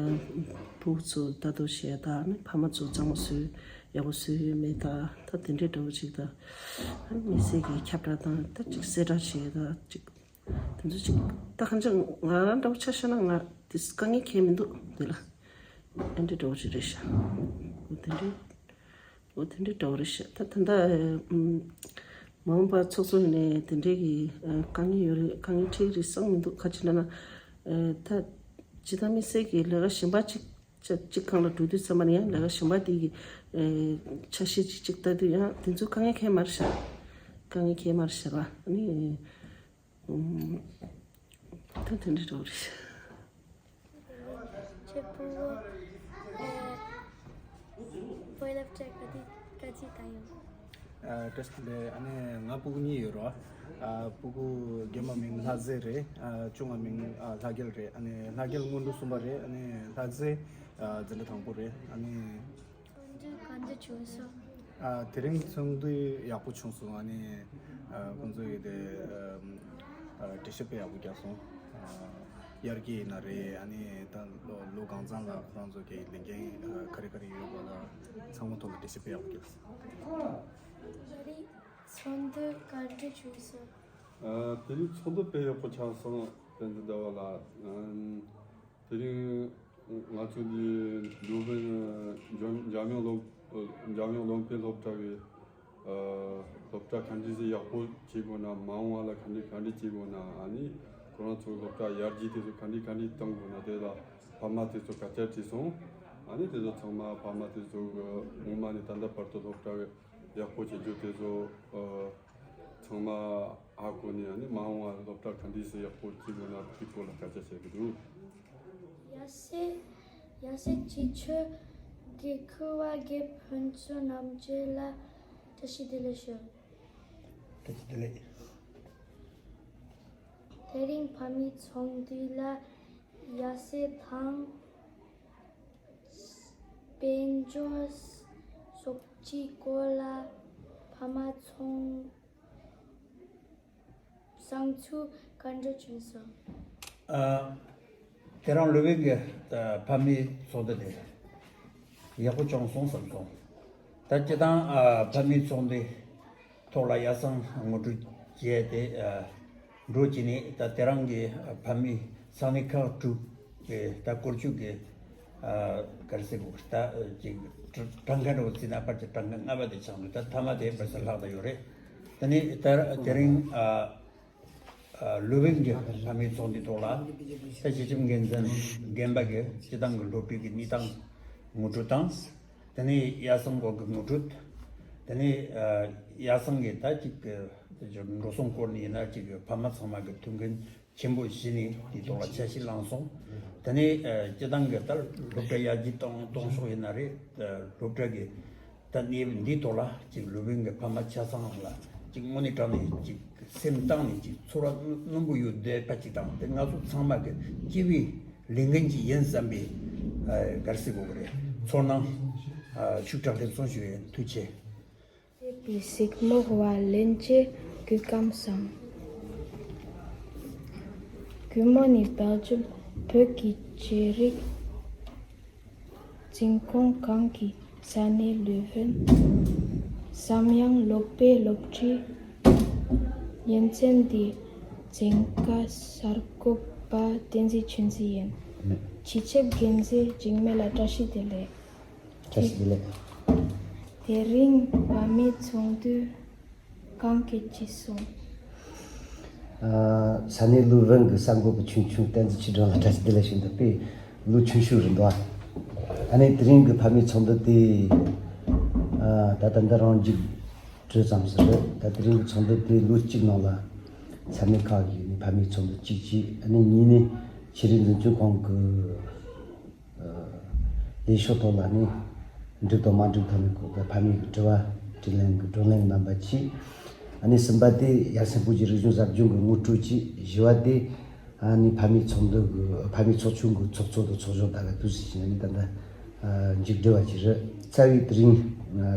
ཕྲུ་གུ་ཚོ་ལྟ་རྟོག་བྱས་ད་ནི་ཕ་མ་ཚོ་གཙང་མ་བཟོས་ཡག་པོ་བཟོས་ཡོད་མེད་ད་ད་དེ་འདྲའི་འདྲ་བོ་ཅིག་ད་དམིགས་བསལ་གྱི་ཁྱབ་བསྒྲགས་དང་ད་ཅིག་གསལ་བསྒྲགས་བྱས་ད་ཅིག་དེ་ཚོ་ཅིག་ད་གང་ཅི་ང་རང་འདྲ་བོ་ཆ་བཞག་ན་ང་དེ་དཀའ་ངལ་གང་ཡང་མི་འདུག་འདི་ལ་ཨ་འདྲའི་འདྲ་བོ་ཅིག་རེད་ཤག་འོ་དེ་འདྲའི། འོ་དེ་འདྲའི་འདྲ་བོ་རེད་ཤག་ད་ད་ལྟ་ཨ་མ་འོངས་པ་ཚོགས་གཙོ་ཡིན་ནའི་དེ་འདྲའི་གི་ཨ་དཀའ་ངལ་ཡོད་རེད། དཀའ་ངལ་འཕྲད་ཀྱི་རེད་བསམ་མི་འདུག་ག་ཅི་ལབ་ན་ཨ་ད་ཇི་ལྟར་དམིགས་བསལ་གྱི་ལས་ཀ་གཞན་པ་གཅིག་ཅིག་གཅིག་སྒང་ལ་འགྲོ་དུས་ཙམ་པ་ནས་ཡང་ལས་ཀ་གཞན་པ་དེ་གི་ཨ་ཆ་ཤས་ཅིག་ཅིག་ལྟ་དུས་ཡང་དེ་ཚོ་དཀའ་ངལ་གང་ཡང་མ་རེད་ཤག་དཀའ་ངལ་གང་ཡང་མ་རེད་ཤག་ར་ཨ་ནི། ད་དེ་འདྲ་འདྲ་བོ་རེད། ཁྱེད་ཕྲུ་གུ་ཨེ་བོད་སློབ་གྲྭ་ག་དུས་ག་ཅི་བཏང་ཡོད། ཨ་བཀྲ་ཤིས་བདེ་ལེགས། ཨ་ནི་ང་ཕྲུ་གུ་གཉིས་ཡོད་རེད། ཨ་ཕྲུ་གུ་རྒན་པ་མིང་ལྷ་རྫས་རེད། ཨ་ཆུང་བ་མིང་ཨ་ལྷ་རྒྱལ་རེད། ཨ་ནི་ལྷ་རྒྱལ་སྔོན་འགྲོ་གསུམ་པ་རེད། ཨ་ནི་ལྷ་རྫས་ཨ་འཛིན་གྲྭ་དང་པོ་རེད། ཨ་ནི། ཚོགས་འདུ་ག་འདྲ་བྱུང་སོང་། ཨ་དེ་རིང་ཚོགས་འདུ་ཡག་པོ་བྱུང་སོང་། ཨ་ནི་ཨ་ཁོང་ཚོ་ཡི་དེ་ཨ་ཨ་འགྲེལ་བཤད་དཔེ་ཡག་པོ་རྒྱག་སོང་། ཨ་དབྱར་སྐྱིད་ཡིན་ན་རེད། ཨ་ནི་ད་ལོ་ལོ་གང་ཚང་ལ་ཁོ་རང་ཚོ་གི་ལས་འགན་ཨ་ག་རེ་ག་རེ་ཡོད་པ་ལ་ཚང་མ་ཐོག་ལ་འགྲེལ་བཤད་དཔེ་ཡག་པོ་རྒྱག་སོང་། དེ་རིང་ཚོགས་འདུ་ག་འདྲ་བྱུང་སོང་། ཨ་དེ་རིང་ཚོགས་འདུ་དཔེ་ཡག་པོ་ཆགས་སོང་། དཔལ་ལྡན་ཟླ་བ་ལགས། ཨ། དེ་རིང་ང་ཚོ་འདི་ལུ་ཝེན་འཇམ་འཇམ་དབྱངས་སློབ་འཇམ་དབྱངས་བློ་འཕེལ་སློབ་གྲྭ་གི་ཨ་སློབ་གྲྭ་ག་འདྲ་ཞིག་ཡག་པོ་བྱེད་དགོས་ན། མ་འོངས་པ་ལ་ག་འདྲ་ག་འདྲ་བྱེད་དགོས་ན། ཨ་ནི་ཁོ་རང་ཚོ་སློབ་གྲྭ་ཡར་རྒྱས་དེ་ཚོ་ག་འདྲ་ག་འདྲ་གཏོང་དགོས་ན། དེ་ལ་ཕ་མ་དེ་ཚོ་སྐད་ཆ་དྲིས་སོང་། ཨ་ནི་དེ་ཚོ་ཚང་མ་ཕ་མ་དེ་ཚོ་གི་སྔོན་མ་ནས་ད་ལྟ་བར་དུ་སློབ་གྲྭ་ཡག་པོ་བྱེད་རྒྱུ་དེ་ཚོ་ཨ་ཚང་མ་ཧ་གོ་ནས། ཨ་ནི་མ་འོངས་པ་སློབ་གྲྭ་ག་འདྲ་ཞིག་ཡག་པོ་བྱེད་དགོས་ན་དེའི་སྐོར་ལ་སྐད་ཆ་བཤད་ཀྱི་འདུག། ཡ་སེ། ཡ་སེ་སྤྱི་ཁྱབ་ཀྱི་སྐུ་པར་དགེ་ཕུན་ཚོགས་རྣམ་རྒྱལ་ལགས་བཀྲ་ཤིས་བདེ་ལེགས་ཞུ། བཀྲ་ཤིས་བདེ་ལེགས། དེ་རིང་ཕ་མའི་ཚོགས་འདུ་ལ་ཡ་སེ་དང་དཔལ་འབྱོར་སོགས་ཀྱི་སྐོར་ལ་ཕ་མ་ཚོང་བསམ་ཚུལ་ག་འདྲ་བྱུང་སོང་། ཨ། དེ་རིང་ལུ་ཝེན་གྱི་ཨ་ཕ་མའི་ཚོགས་འདུ་དེ་ཡག་པོ་བྱུང་སོང་བསམ་སོང་། ད་སྤྱིར་བཏང་ཨ་ཕ་མའི་ཚོགས་འདུའི་ཐོག་ལ་ཡ་སེ་ངོ་སྤྲོད་བྱས་ཏེ་ཨ་འགྲོ་བྱས་ནས། ད་དེ་རིང་གི་ཨ་ཕ་མའི་ས་གནས་ཁག་དྲུག་གི་ད་སྐོར་སྐྱོད་ཀྱི་ཨ་ག་རེ་ཟེར་དགོས། ད་ཅིག་གྲངས་ཀ་འདྲ་བོ་བརྩིས་ན་ཕལ་ཆེར་གྲངས་ཀ་ལྔ་པ་དེ་ཆགས་འདུག། ད་མཐའ་མ་དེ་བར་སར་ལྷག་བསྡད་ཡོད་རེད། དེ་ནས་ད་དེ་རིང་ཨ་ཨ་ལུ་ཝེན་གྱི་ཕ་མའི་ཚོགས་འདུའི་ཐོག་ལ་ད་སྤྱི་ཁྱབ་འགན་འཛིན་རྒན་པ་གིས་སྤྱིར་བཏང་གི་སློབ་ཁྲིད་ཀྱི་གནས་སྟངས་ངོ་སྤྲོད་དང་། དེ་ནས་ཡ་སེ་སྐོར་གྱི་ངོ་སྤྲོད། དེ་ནས་ཨ་ཡ་སེ་གིས་ད་ཅིག་གི་འགྲོ་སོང་སྐོར་ནས་ཡིན་ན་ཅིག་གི་ཕ་མ་ཚང་མ་གི་ཐུགས་འགན་ཆེན་པོ་བཞེས་ནས་དེའི་ཐོག་ལ་འཆར་གཞི་བླངས་སོང་། དེ་ནས་ཨ་སྤྱིར་བཏང་གི་ད་སློབ་གྲྭ་ཡར་རྒྱས་གཏོང་གཏོང་ཕྱོགས་ཡིན་ན་རེད། ཨ་སློབ་གྲྭ་གི་ད་གནས་བབ་འདིའི་ཐོག་ལ་ཅིག་ལུ་ཝེན་གྱི་ཕ་མ་ཆ་ཚང་ལ་ཅིག་དངོས་གནས་དྲང་ནས་ཅིག་སེམས་གཏིང་ནས་ཅིག་ཚོར་བ་རྣོན་པོ་ཡོད་བསྡད་པ་ཅིག་དང་། དེ་ང་ཚོ་ཚང་མ་གི་སྤྱི་པའི་ལས་འགན་ཅིག་ཡིན་བསམ་པའི་ཨ་ག་རེ་ཟེར་དགོས་ཀྱི་རེད། ཚོར་སྣང་ཨ་ཤུགས་དྲག་སླེབས་སོང་ཞུ་ཡིན། ཐུགས་རྗེ་ཆེ། བྱེད་པའི་གཟིགས་མོ་བ་ལེན་བྱེད་གོས་སྐམ་བཟང་། གུས་མོ་ནི་བེལ་ཇམ་བོད་ཀྱི་ཆོས་རིག་འཛིན་ཁང་གང་གི་ས་གནས་ལུ་ཝེན། བསམ་ཡང་ལོག་པའི་སློབ་ཁྲིད་ཡོན་ཚད་འདི་འཛིན་སྐབས་གསར་འགོད་པ་བསྟན་འཛིན་ཆོས་འཛིན་ཡིན། སྤྱི་ཁྱབ་འགན་འཛིན་འཇིགས་མེད་ལགས་བཀྲ་ཤིས་བདེ་ལེགས། བཀྲ་ཤིས་བདེ་ལེགས། དེ་རིང་བོད་མིའི་ཚོགས་འདུ་གང་གི་ཅི་སོང་། ས་གནས་ལུའུ་ཝེན་གྱི་གསར་འགོད་པ་ཆུང་ཆུང་བསྟན་འཛིན་ཆོས་སྒྲོན་ལགས་བཀྲ་ཤིས་བདེ་ལེགས་ཞུ་འདོད་པས། ལོ་ཆུང་ཤོས་རེད་འདུག་ཨ་ནི་དེ་རིང་གི་བོད་མིའི་ཚོགས་འདུ་དེ་ད་ལྟ་འདི་རང་མཇུག་གྲོལ་ཙམ་ཞིག་རེད། ད་དེ་རིང་གི་ཚོགས་འདུ་དེ་ལོ་གཅིག་ནང་ལ་ས་གནས་ཁག་གི་ནི་བོད་མིའི་ཚོགས་འདུ་གཅིག་བྱས། ཨ་ནི་གཉིས་ནི་ཆོས་རིག་འཛིན་སྐྱོང་ཁང་གི་ལས་ཤོག་ཐོག་ལ་ནི་འགྲིག་དང་མ་འགྲིག་ཐོག་ནས་ཁོ་གི་ཕ་མེས་ཀྱི་དྲི་བ་དྲིས་ལན་གྱི་བགྲོ་གླེང་རྣམ་པ་གྱིས། ཨ་ནི་གསུམ་པ་དེ་ཡར་སེང་སྤོ་སྐྱེས་རིག་གཞུང་གསར་སྦྱོང་གི་ངོ་སྤྲོད་ཀྱིས། བཞི་བ་དེ་ཨ་ནི་ཕ་མེས་ཚོགས་འདུ་གི་ཕ་མེས་ཚོགས་ཆུང་གི་ཚོགས་གཙོ་དང་ཚོགས་གཞོན་དག་གི་དུས་ཚོད་ཀྱི་ནི་ད་ལྟ་མཇུག་སྒྲིལ་བ་ཅིག་རེད། རྩ་བའི་དེ་རིང་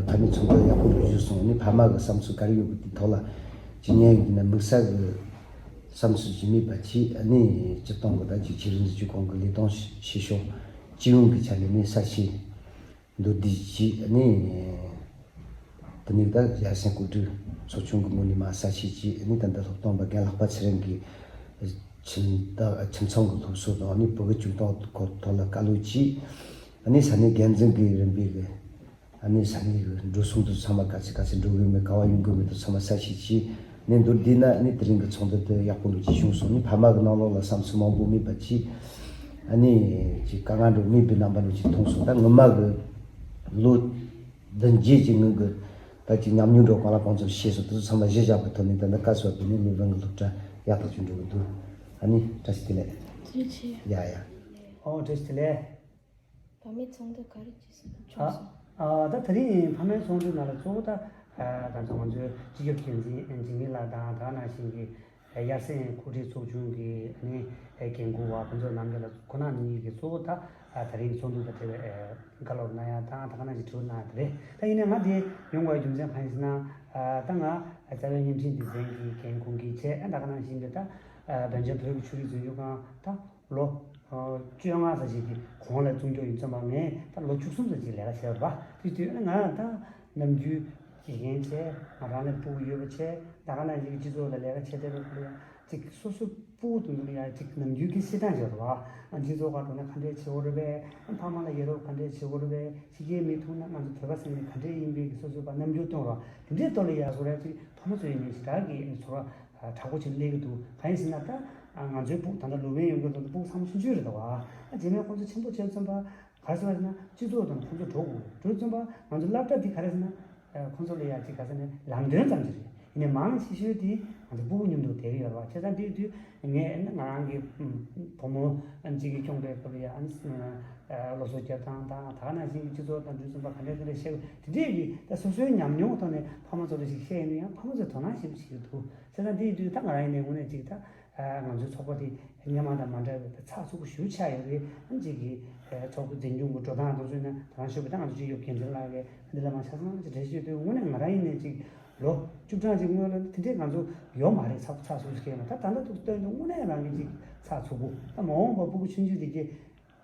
ཕ་མེས་ཚོགས་འདུ་ཡག་པོ་ལོས་བཞུགས་སོང་། ཨ་ནི་ཕ་མ་གི་བསམ་ཚུལ་ག་རེ་ཡོད་པ་དེ་ཐོག་ལ་ཇི་སྙེད་ཡིན་ན་དམིགས་བསལ་གྱི་བསམ་ཚུལ་ཅིག་མེད་པ་གྱིས། ཨ་ནི་སྤྱིར་བཏང་གི་ད་ཅིག་ཆོས་རིག་འཛིན་སྐྱོང་ཁང་གི་ལས་དོན་བྱེད་ཕྱོགས་སྤྱི་ཡོངས་ཀྱི་ཆ་ནས་ནི་གསལ་བཤད་མདོར་བསྡུས་ཅིག་ཨ་ནི་དེ་ནས་ད་ཡར་སེང་སྤོ་སྐྱེས་ཚོགས་ཆུང་གི་ངོས་ནས་མར་གསལ་བཤད་ཅིག་ཨ་ནི་ད་ལྟ་སློབ་སྟོན་པ་རྒན་ལྷག་པ་ཚེ་རིང་གིས་ཁྱིམ་ད་ཁྱིམ་ཚང་གི་སློབ་གསོ་དང་། ཨ་ནི་བུ་གུ་སྐྱོང་སྟངས་སྐོར་ཐོག་ལ་བཀའ་སློབ་ཅིག་ཨ་ནི་ས་གནས་འགན་འཛིན་གྱི་རིམ་པས་ཀྱི་ཨ་ནི་ས་གནས་ཀྱི་འགྲོ་སོང་དུ་ཚང་མ་ག་ཚོད་ག་ཚོད་འགྲོ་གི་མེད། ག་བ་ཡོང་གི་མེད་དུ་ཚང་མ་གསལ་བཤད་ཀྱིས། ཨ་ནི་མདོར་བསྡུས་ན་ཨ་ནི་དེ་རིང་གི་ཚོགས་འདུ་དེ་ཡག་པོ་ལོས་ཅིག་བྱུང་སོང་། ཨ་ནི་ཕ་མ་གི་ནང་ལོགས་ལ་བསམ་ཚུལ་མང་པོ་མེད་པ་ཅིག་ཨ་ནི་ཅིག་དཀའ་ངལ་འདྲ་མེད་པའི་རྣམ་པ་ལོས་ཅིག་མཐོང་སོང་། ད་སྔོན་མ་གི་ལོ་བདུན་བརྒྱད་ཀྱི་སྔོན་གྱི་ད་ཅིག་ཉམས་མྱོང་འདྲ་གང་ལ་གང་འཚམ་ཤེས་སོང་། དེ་ཚོ་ཚང་མ་གཞི་བཞག་པའི་ཐོག་ནས་ད་ལྟ་བཀའ་ཟུར་པ་དེ་ནི་ལུའུ་ཝེན་གྱི་སློབ་གྲྭ་ཡག་ཐག་ཆོད་འགྲོ་གི་འདུག་ཨ་ནི་བཀྲ་ཤིས་བདེ་ལེགས། ཐུགས་རྗེ་ཆེ། ཡ་ཡ། ཨོ་བཀྲ་ཤིས་བདེ་ལེགས། བོད་མིའི་ཚོགས་འདུ་ག་རེ་བྱས་སོང་། ཨ་བྱུང་སོང་། ཨ་ད་དེ་རིང་ཕ་མའི་ཚོགས་འདུ་ནང་ལ་གཙོ་བོ་ད་ཨ་ད་ཚོ་ང་ཚོའི་སྤྱི་ཁྱབ་འགན་འཛིན་འཇིགས་མེད་ལགས་དང་། ད་ག་ནང་བཞིན་གྱི་ཨ་དབྱར་གསེང་སྐུ་བགྲེས་ཚོགས་ཆུང་གི་ཨ་ནི་ཨ་འགན་འཁུར་བ་ཁོང་ཚོ་རྣམ་པ་ལ་ཁོང་རྣམ་གཉིས་ཀྱིས་གཙོ་བོ་ད་ཨ་དེ་རིང་ཚོགས་འདུ་དང་འབྲེལ་བའི་ཨ་བཀའ་སློབ་གནང་ཡ་དང་། ད་ག་ནང་བཞིན་དྲི་བ་གནང་ཡ་དེ་རེད། ད་ཡིན་ནའི་ང་དེ་ཡོང་དགོས་རྒྱུ་མཚན་གང་ཡིན་ཟེར་ན། ཨ་ད་ང་རྩ་བའི་བརྙན་འཕྲིན་སྡེ་ཚན་གྱི་འགན་འཁུར་མཁན་བྱས། ཨ་ད་ག་ནང་བཞིན་གྱི་ད་ཨ་བོད་ལྗོངས་བོད་ཀྱི་ཆོས་རིག་འཛིན་སྐྱོང་ཁང་ད་ལོ་ཨ་བཅོ་ལྔ་ཙམ་ཞིག་གི་གོང་ལ་བཙུགས་རྒྱུ་ཡིན་ཙམ་པ། ངས་ད་ལོ་བཅུ་གསུམ་ཙམ་ཞིག་ལས་ཀ་བྱས་པ་རེད་པ། དེ་དུས་ང་ད་ནམ་རྒྱུན་དགེ་རྒན་བྱས། ང་རང་ལ་སྤུ་གུ་ཡོད་པ་བྱས། ད་ག་ནང་བཞིན་སྤྱི་ཚོགས་ལ་ལས་ཀ་བྱེད་བསྡད་པའི་སྐབས་ལ་ཡང་ཅིག་སོ་སོའི་སྤུ་གུ་དེ་ཚོ་ལ་ཡང་ཅིག་ནམ་རྒྱུན་གྱི་བཤད་སྟངས་ཅིག་ཡོད་རེད་པ། སྤྱི་ཚོགས་ཁག་འགྲོ་ན་ག་འདྲས་བྱེད་དགོས་རེད་པས། ཕ་མ་ལ་ཡ་རབས་ག་འདྲས་བྱེད་དགོས་རེད་པས། ཕྱི་རྒྱལ་མི་ཐུག་ན་ང་ཚོ་བོད་པ་ཟེར་ནས་ག་འདྲས་ཡིན་པའི་གི་སོ་སོའི་པ་རྣམ་འགྱུར་སྟོན་རོགས། དེ་འདྲས་ཐོག་ལ་ཡ་བཟོ་ར་ཅིག་ཕ་མ་ཚོ་ཡིན་ནའི་ཞེ་དྲག་གི་ཚོར་བ་དྲག་པོ་ཅིག་སླེབས་ཀྱི་འདུག་གང་ཡིན་ཟེར་ན་ད་ང་ཚོའི་སྤུ་གུ་ད་ལྟ་ལུའུ་ཝེན་ཡོང་གི་འདུག་སྤུ་གུ་ཚང་མ་ཆུང་ཆུང་རེད་ད་བ། རྗེས་མའི་ཁོང་ཚོ་ཆེན་པོ་བྱས་ཙམ་པ་ག་རེ་ཟེར་བ་ཟེར་ན་སྤྱི་ཚོགས་དང་ཁོང་ཚོ་འགྲོ་དགོས། འགྲོ་ཙམ་པ་ང་ཚོ་སློབ་གྲྭ་འདི་ག་རེ་ཟེར་ན། ཁོང་ཚོ་ལ་ཡ་ཅིག་ག་ཟེར་ན་ལམ་སྟོན་ཙམ་ཅིག་རེད། ཡིན་ནའི་མང་ཆེ་ཤོས་དེ་ང་ཚོ་སྤུ་གུ་མཉམ་དུ་བསྡད་ཀྱི་ཡོད་རེད་བ། བྱས་ཙང་དེའི་དུས་ངས་ང་རང་གི་བུ་མོ་གཅིག་གིས་སྐྱོང་པའི་སྐབས་ལ་ཡ་ཨ་ནི་སློབ་གསོ་རྒྱབ་སྟངས་དང་། ད་ག་ནང་བཞིན་གྱི་སྤྱི་ཚོགས་དང་འགྲོ་ཙམ་པ་ག་འདྲས་ག་འདྲས་བཤད་དགོས། དེ་འདྲས་ཀྱི་ད་སོ་སོའི་ཉམས་མྱོང་ཐོག་ནས་ཕ་མ་ཚོ་ལ་ཞིག་བཤད་ཡིན་ན་ཡང་ཕ་མ་ཚོས་དོ་སྣང་ཞེ་པོ་བྱེད་ཀྱི་འདུག་བྱས་ཙང་དེའི་དུས་ད་ང་རང་ཡིན་ནའི་དངོས་གནས་ཅིག་ད། ང་ཚོའི་ཚོགས་པ་དེ་སྔོན་མ་དང་མ་འདྲ་བའི་ཚགས་ཚུད་པོ་ཞེ་པོ་ཆགས་ཡོད་རེད། ཨ་ཅིག་གི་ཚོགས་པ་འཛིན་སྐྱོང་གི་འགྲོ་སྟངས་དང་ཚོས་ན་ད་རང་ཤོད་པའི་ད་ང་ཚོ་སྤྱི་ཁྱབ་འགན་འཛིན་ལགས་ཀྱིས་འདི་ལ་མ་ཆ་ཚང་ཅིག་འགྲེལ་བཤད་དུས་དངོས་གནས་ང་རང་ཡིན་ནའི་ཅིག་ལོ་བཅུ་གྲངས་ཅིག་སྔོན་ལ་དེ་འདྲས་ང་ཚོ་ཡོད་མ་རེད། ཚགས་ཚགས་ཚུད་ཚུད་ཁེལ་མ། ད་ད་ལྟ་ཐུག་སྟོན་དུས་དངོས་གནས་རང་གི་ཅིག་ཚགས་ཚུད་པོ། ད་མ་འོངས་པ་སྤུ་གུ་ཆུང་ཆུང་དེ་གི་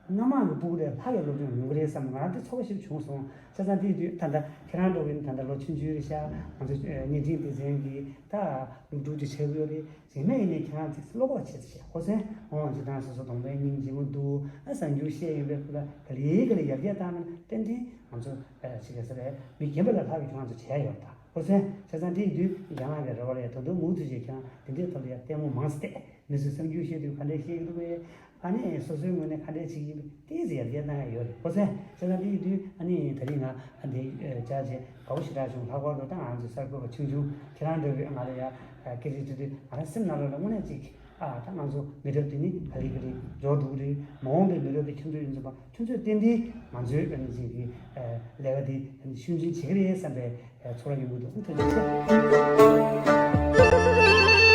སྔ་མ་གི་སྤུ་གུ་ལས་ལྷག་གི་སློབ་སྦྱོང་ཡོང་གི་རེད་བསམ། ང་རང་དེ་ཚོར་བ་ཞིག་བྱུང་སོང་། བྱས་ཙང་དེའི་དུས་ད་ལྟ་ཁྱེད་རང་འགྲོ་གི་ནི་ད་ལྟ་ལོ་ཆུང་ཆུང་རེད་ཤག་ང་ཚོ་བརྙན་འཕྲིན་སྡེ་ཚན་གྱི་ད་སློབ་ཕྲུག་ཅིག་ཆགས་ཀྱི་ཡོད་རེད། རྗེས་མ་ཡིན་ནའི་ཁྱེད་རང་ཚིག་སློབ་གྲྭ་ཆེད་དུ་བྱས་ཁོ་ཚོས་འོང་ཅིག་དང་སོ་སོ་གདོང་པའི་སྙིང་རྗེ་མོ་འདུག་ཨ་གསར་འགྱུར་བཤད་ཡོད་པའི་ཁུལ་ལ་ག་ལེ་ག་ལེ་ཡར་རྒྱས་བཏང་ན་ཏན་ཏན་ང་ཚོ་ཅིག་ག་ཟེར་རེད། མི་རྒན་པ་ལས་ལྷག་གི་ཁྱེད་རང་ཚོ་བྱས་ཡོད་ད། ཁོ་ཚོས་བྱས་ཙང་དེའི་དུས་རྒན་ལགས་ཀྱི་རེ་བ་ལས་ད་དུང་མུ་མཐུད་བྱས་ཁྱེད་རང་དེ་འདྲའི་ཐོག་ལ་ཡར་ལྟད་མོ་མང་སྟེ་མི་ཚོས་གསར་འགྱུར་བཤད་དུས་ག་འདྲས་བཤད་ཀྱི་འདུག་པས། ཨ་ནི་སོ་སོའི་ངོས་ནས་ག་འདྲས་བྱེད་ཀྱི་ཡིན་པས་ཏོག་ཙམ་ཡར་རྒྱས་བཏང་ཡ་ཡོད་རེད། ཁོ་ཚོས་བྱས་ཙང་དེའི་དུས་ཨ་ནི་ད་རིང་ང་ཨ་འདི་བཅར་བྱས་དགའ་པོ་ཞེ་དྲག་བྱུང་། ལྷག་པར་དུ་ད་ང་ཚོ་གསར་འགོད་པ་ཆུང་ཆུང་ཁྱེད་རང་འདྲ་བོས་ང་ལ་ཡ་སྐད་ཆ་དྲིས་དུས་ང་རང་སེམས་ནང་ལོགས་ལ་དངོས་གནས་ཅིག་ཨ་ད་ང་ཚོ་མི་རབས་འདི་ནི་ག་ལེ་ག་ལེ་འགྲོ་འགྲོ་གི་རེད། མ་འོངས་པའི་མི་རབས་དེ་ཁྱོད་ཚོ་ཡིན་ཙམ་པ་ཁྱོད་ཚོས་ཏན་ཏན་ང་ཚོའི་ཨ་ནི་ཅིག་གི་ལས་ཀ་འདི་ཤུགས་ཆེན་བྱེད་ཀྱི་རེད་བསམ་པའི་ཚོར་བ་ཡོང་གི་འདུག་ཐུགས་རྗེ་ཆེ།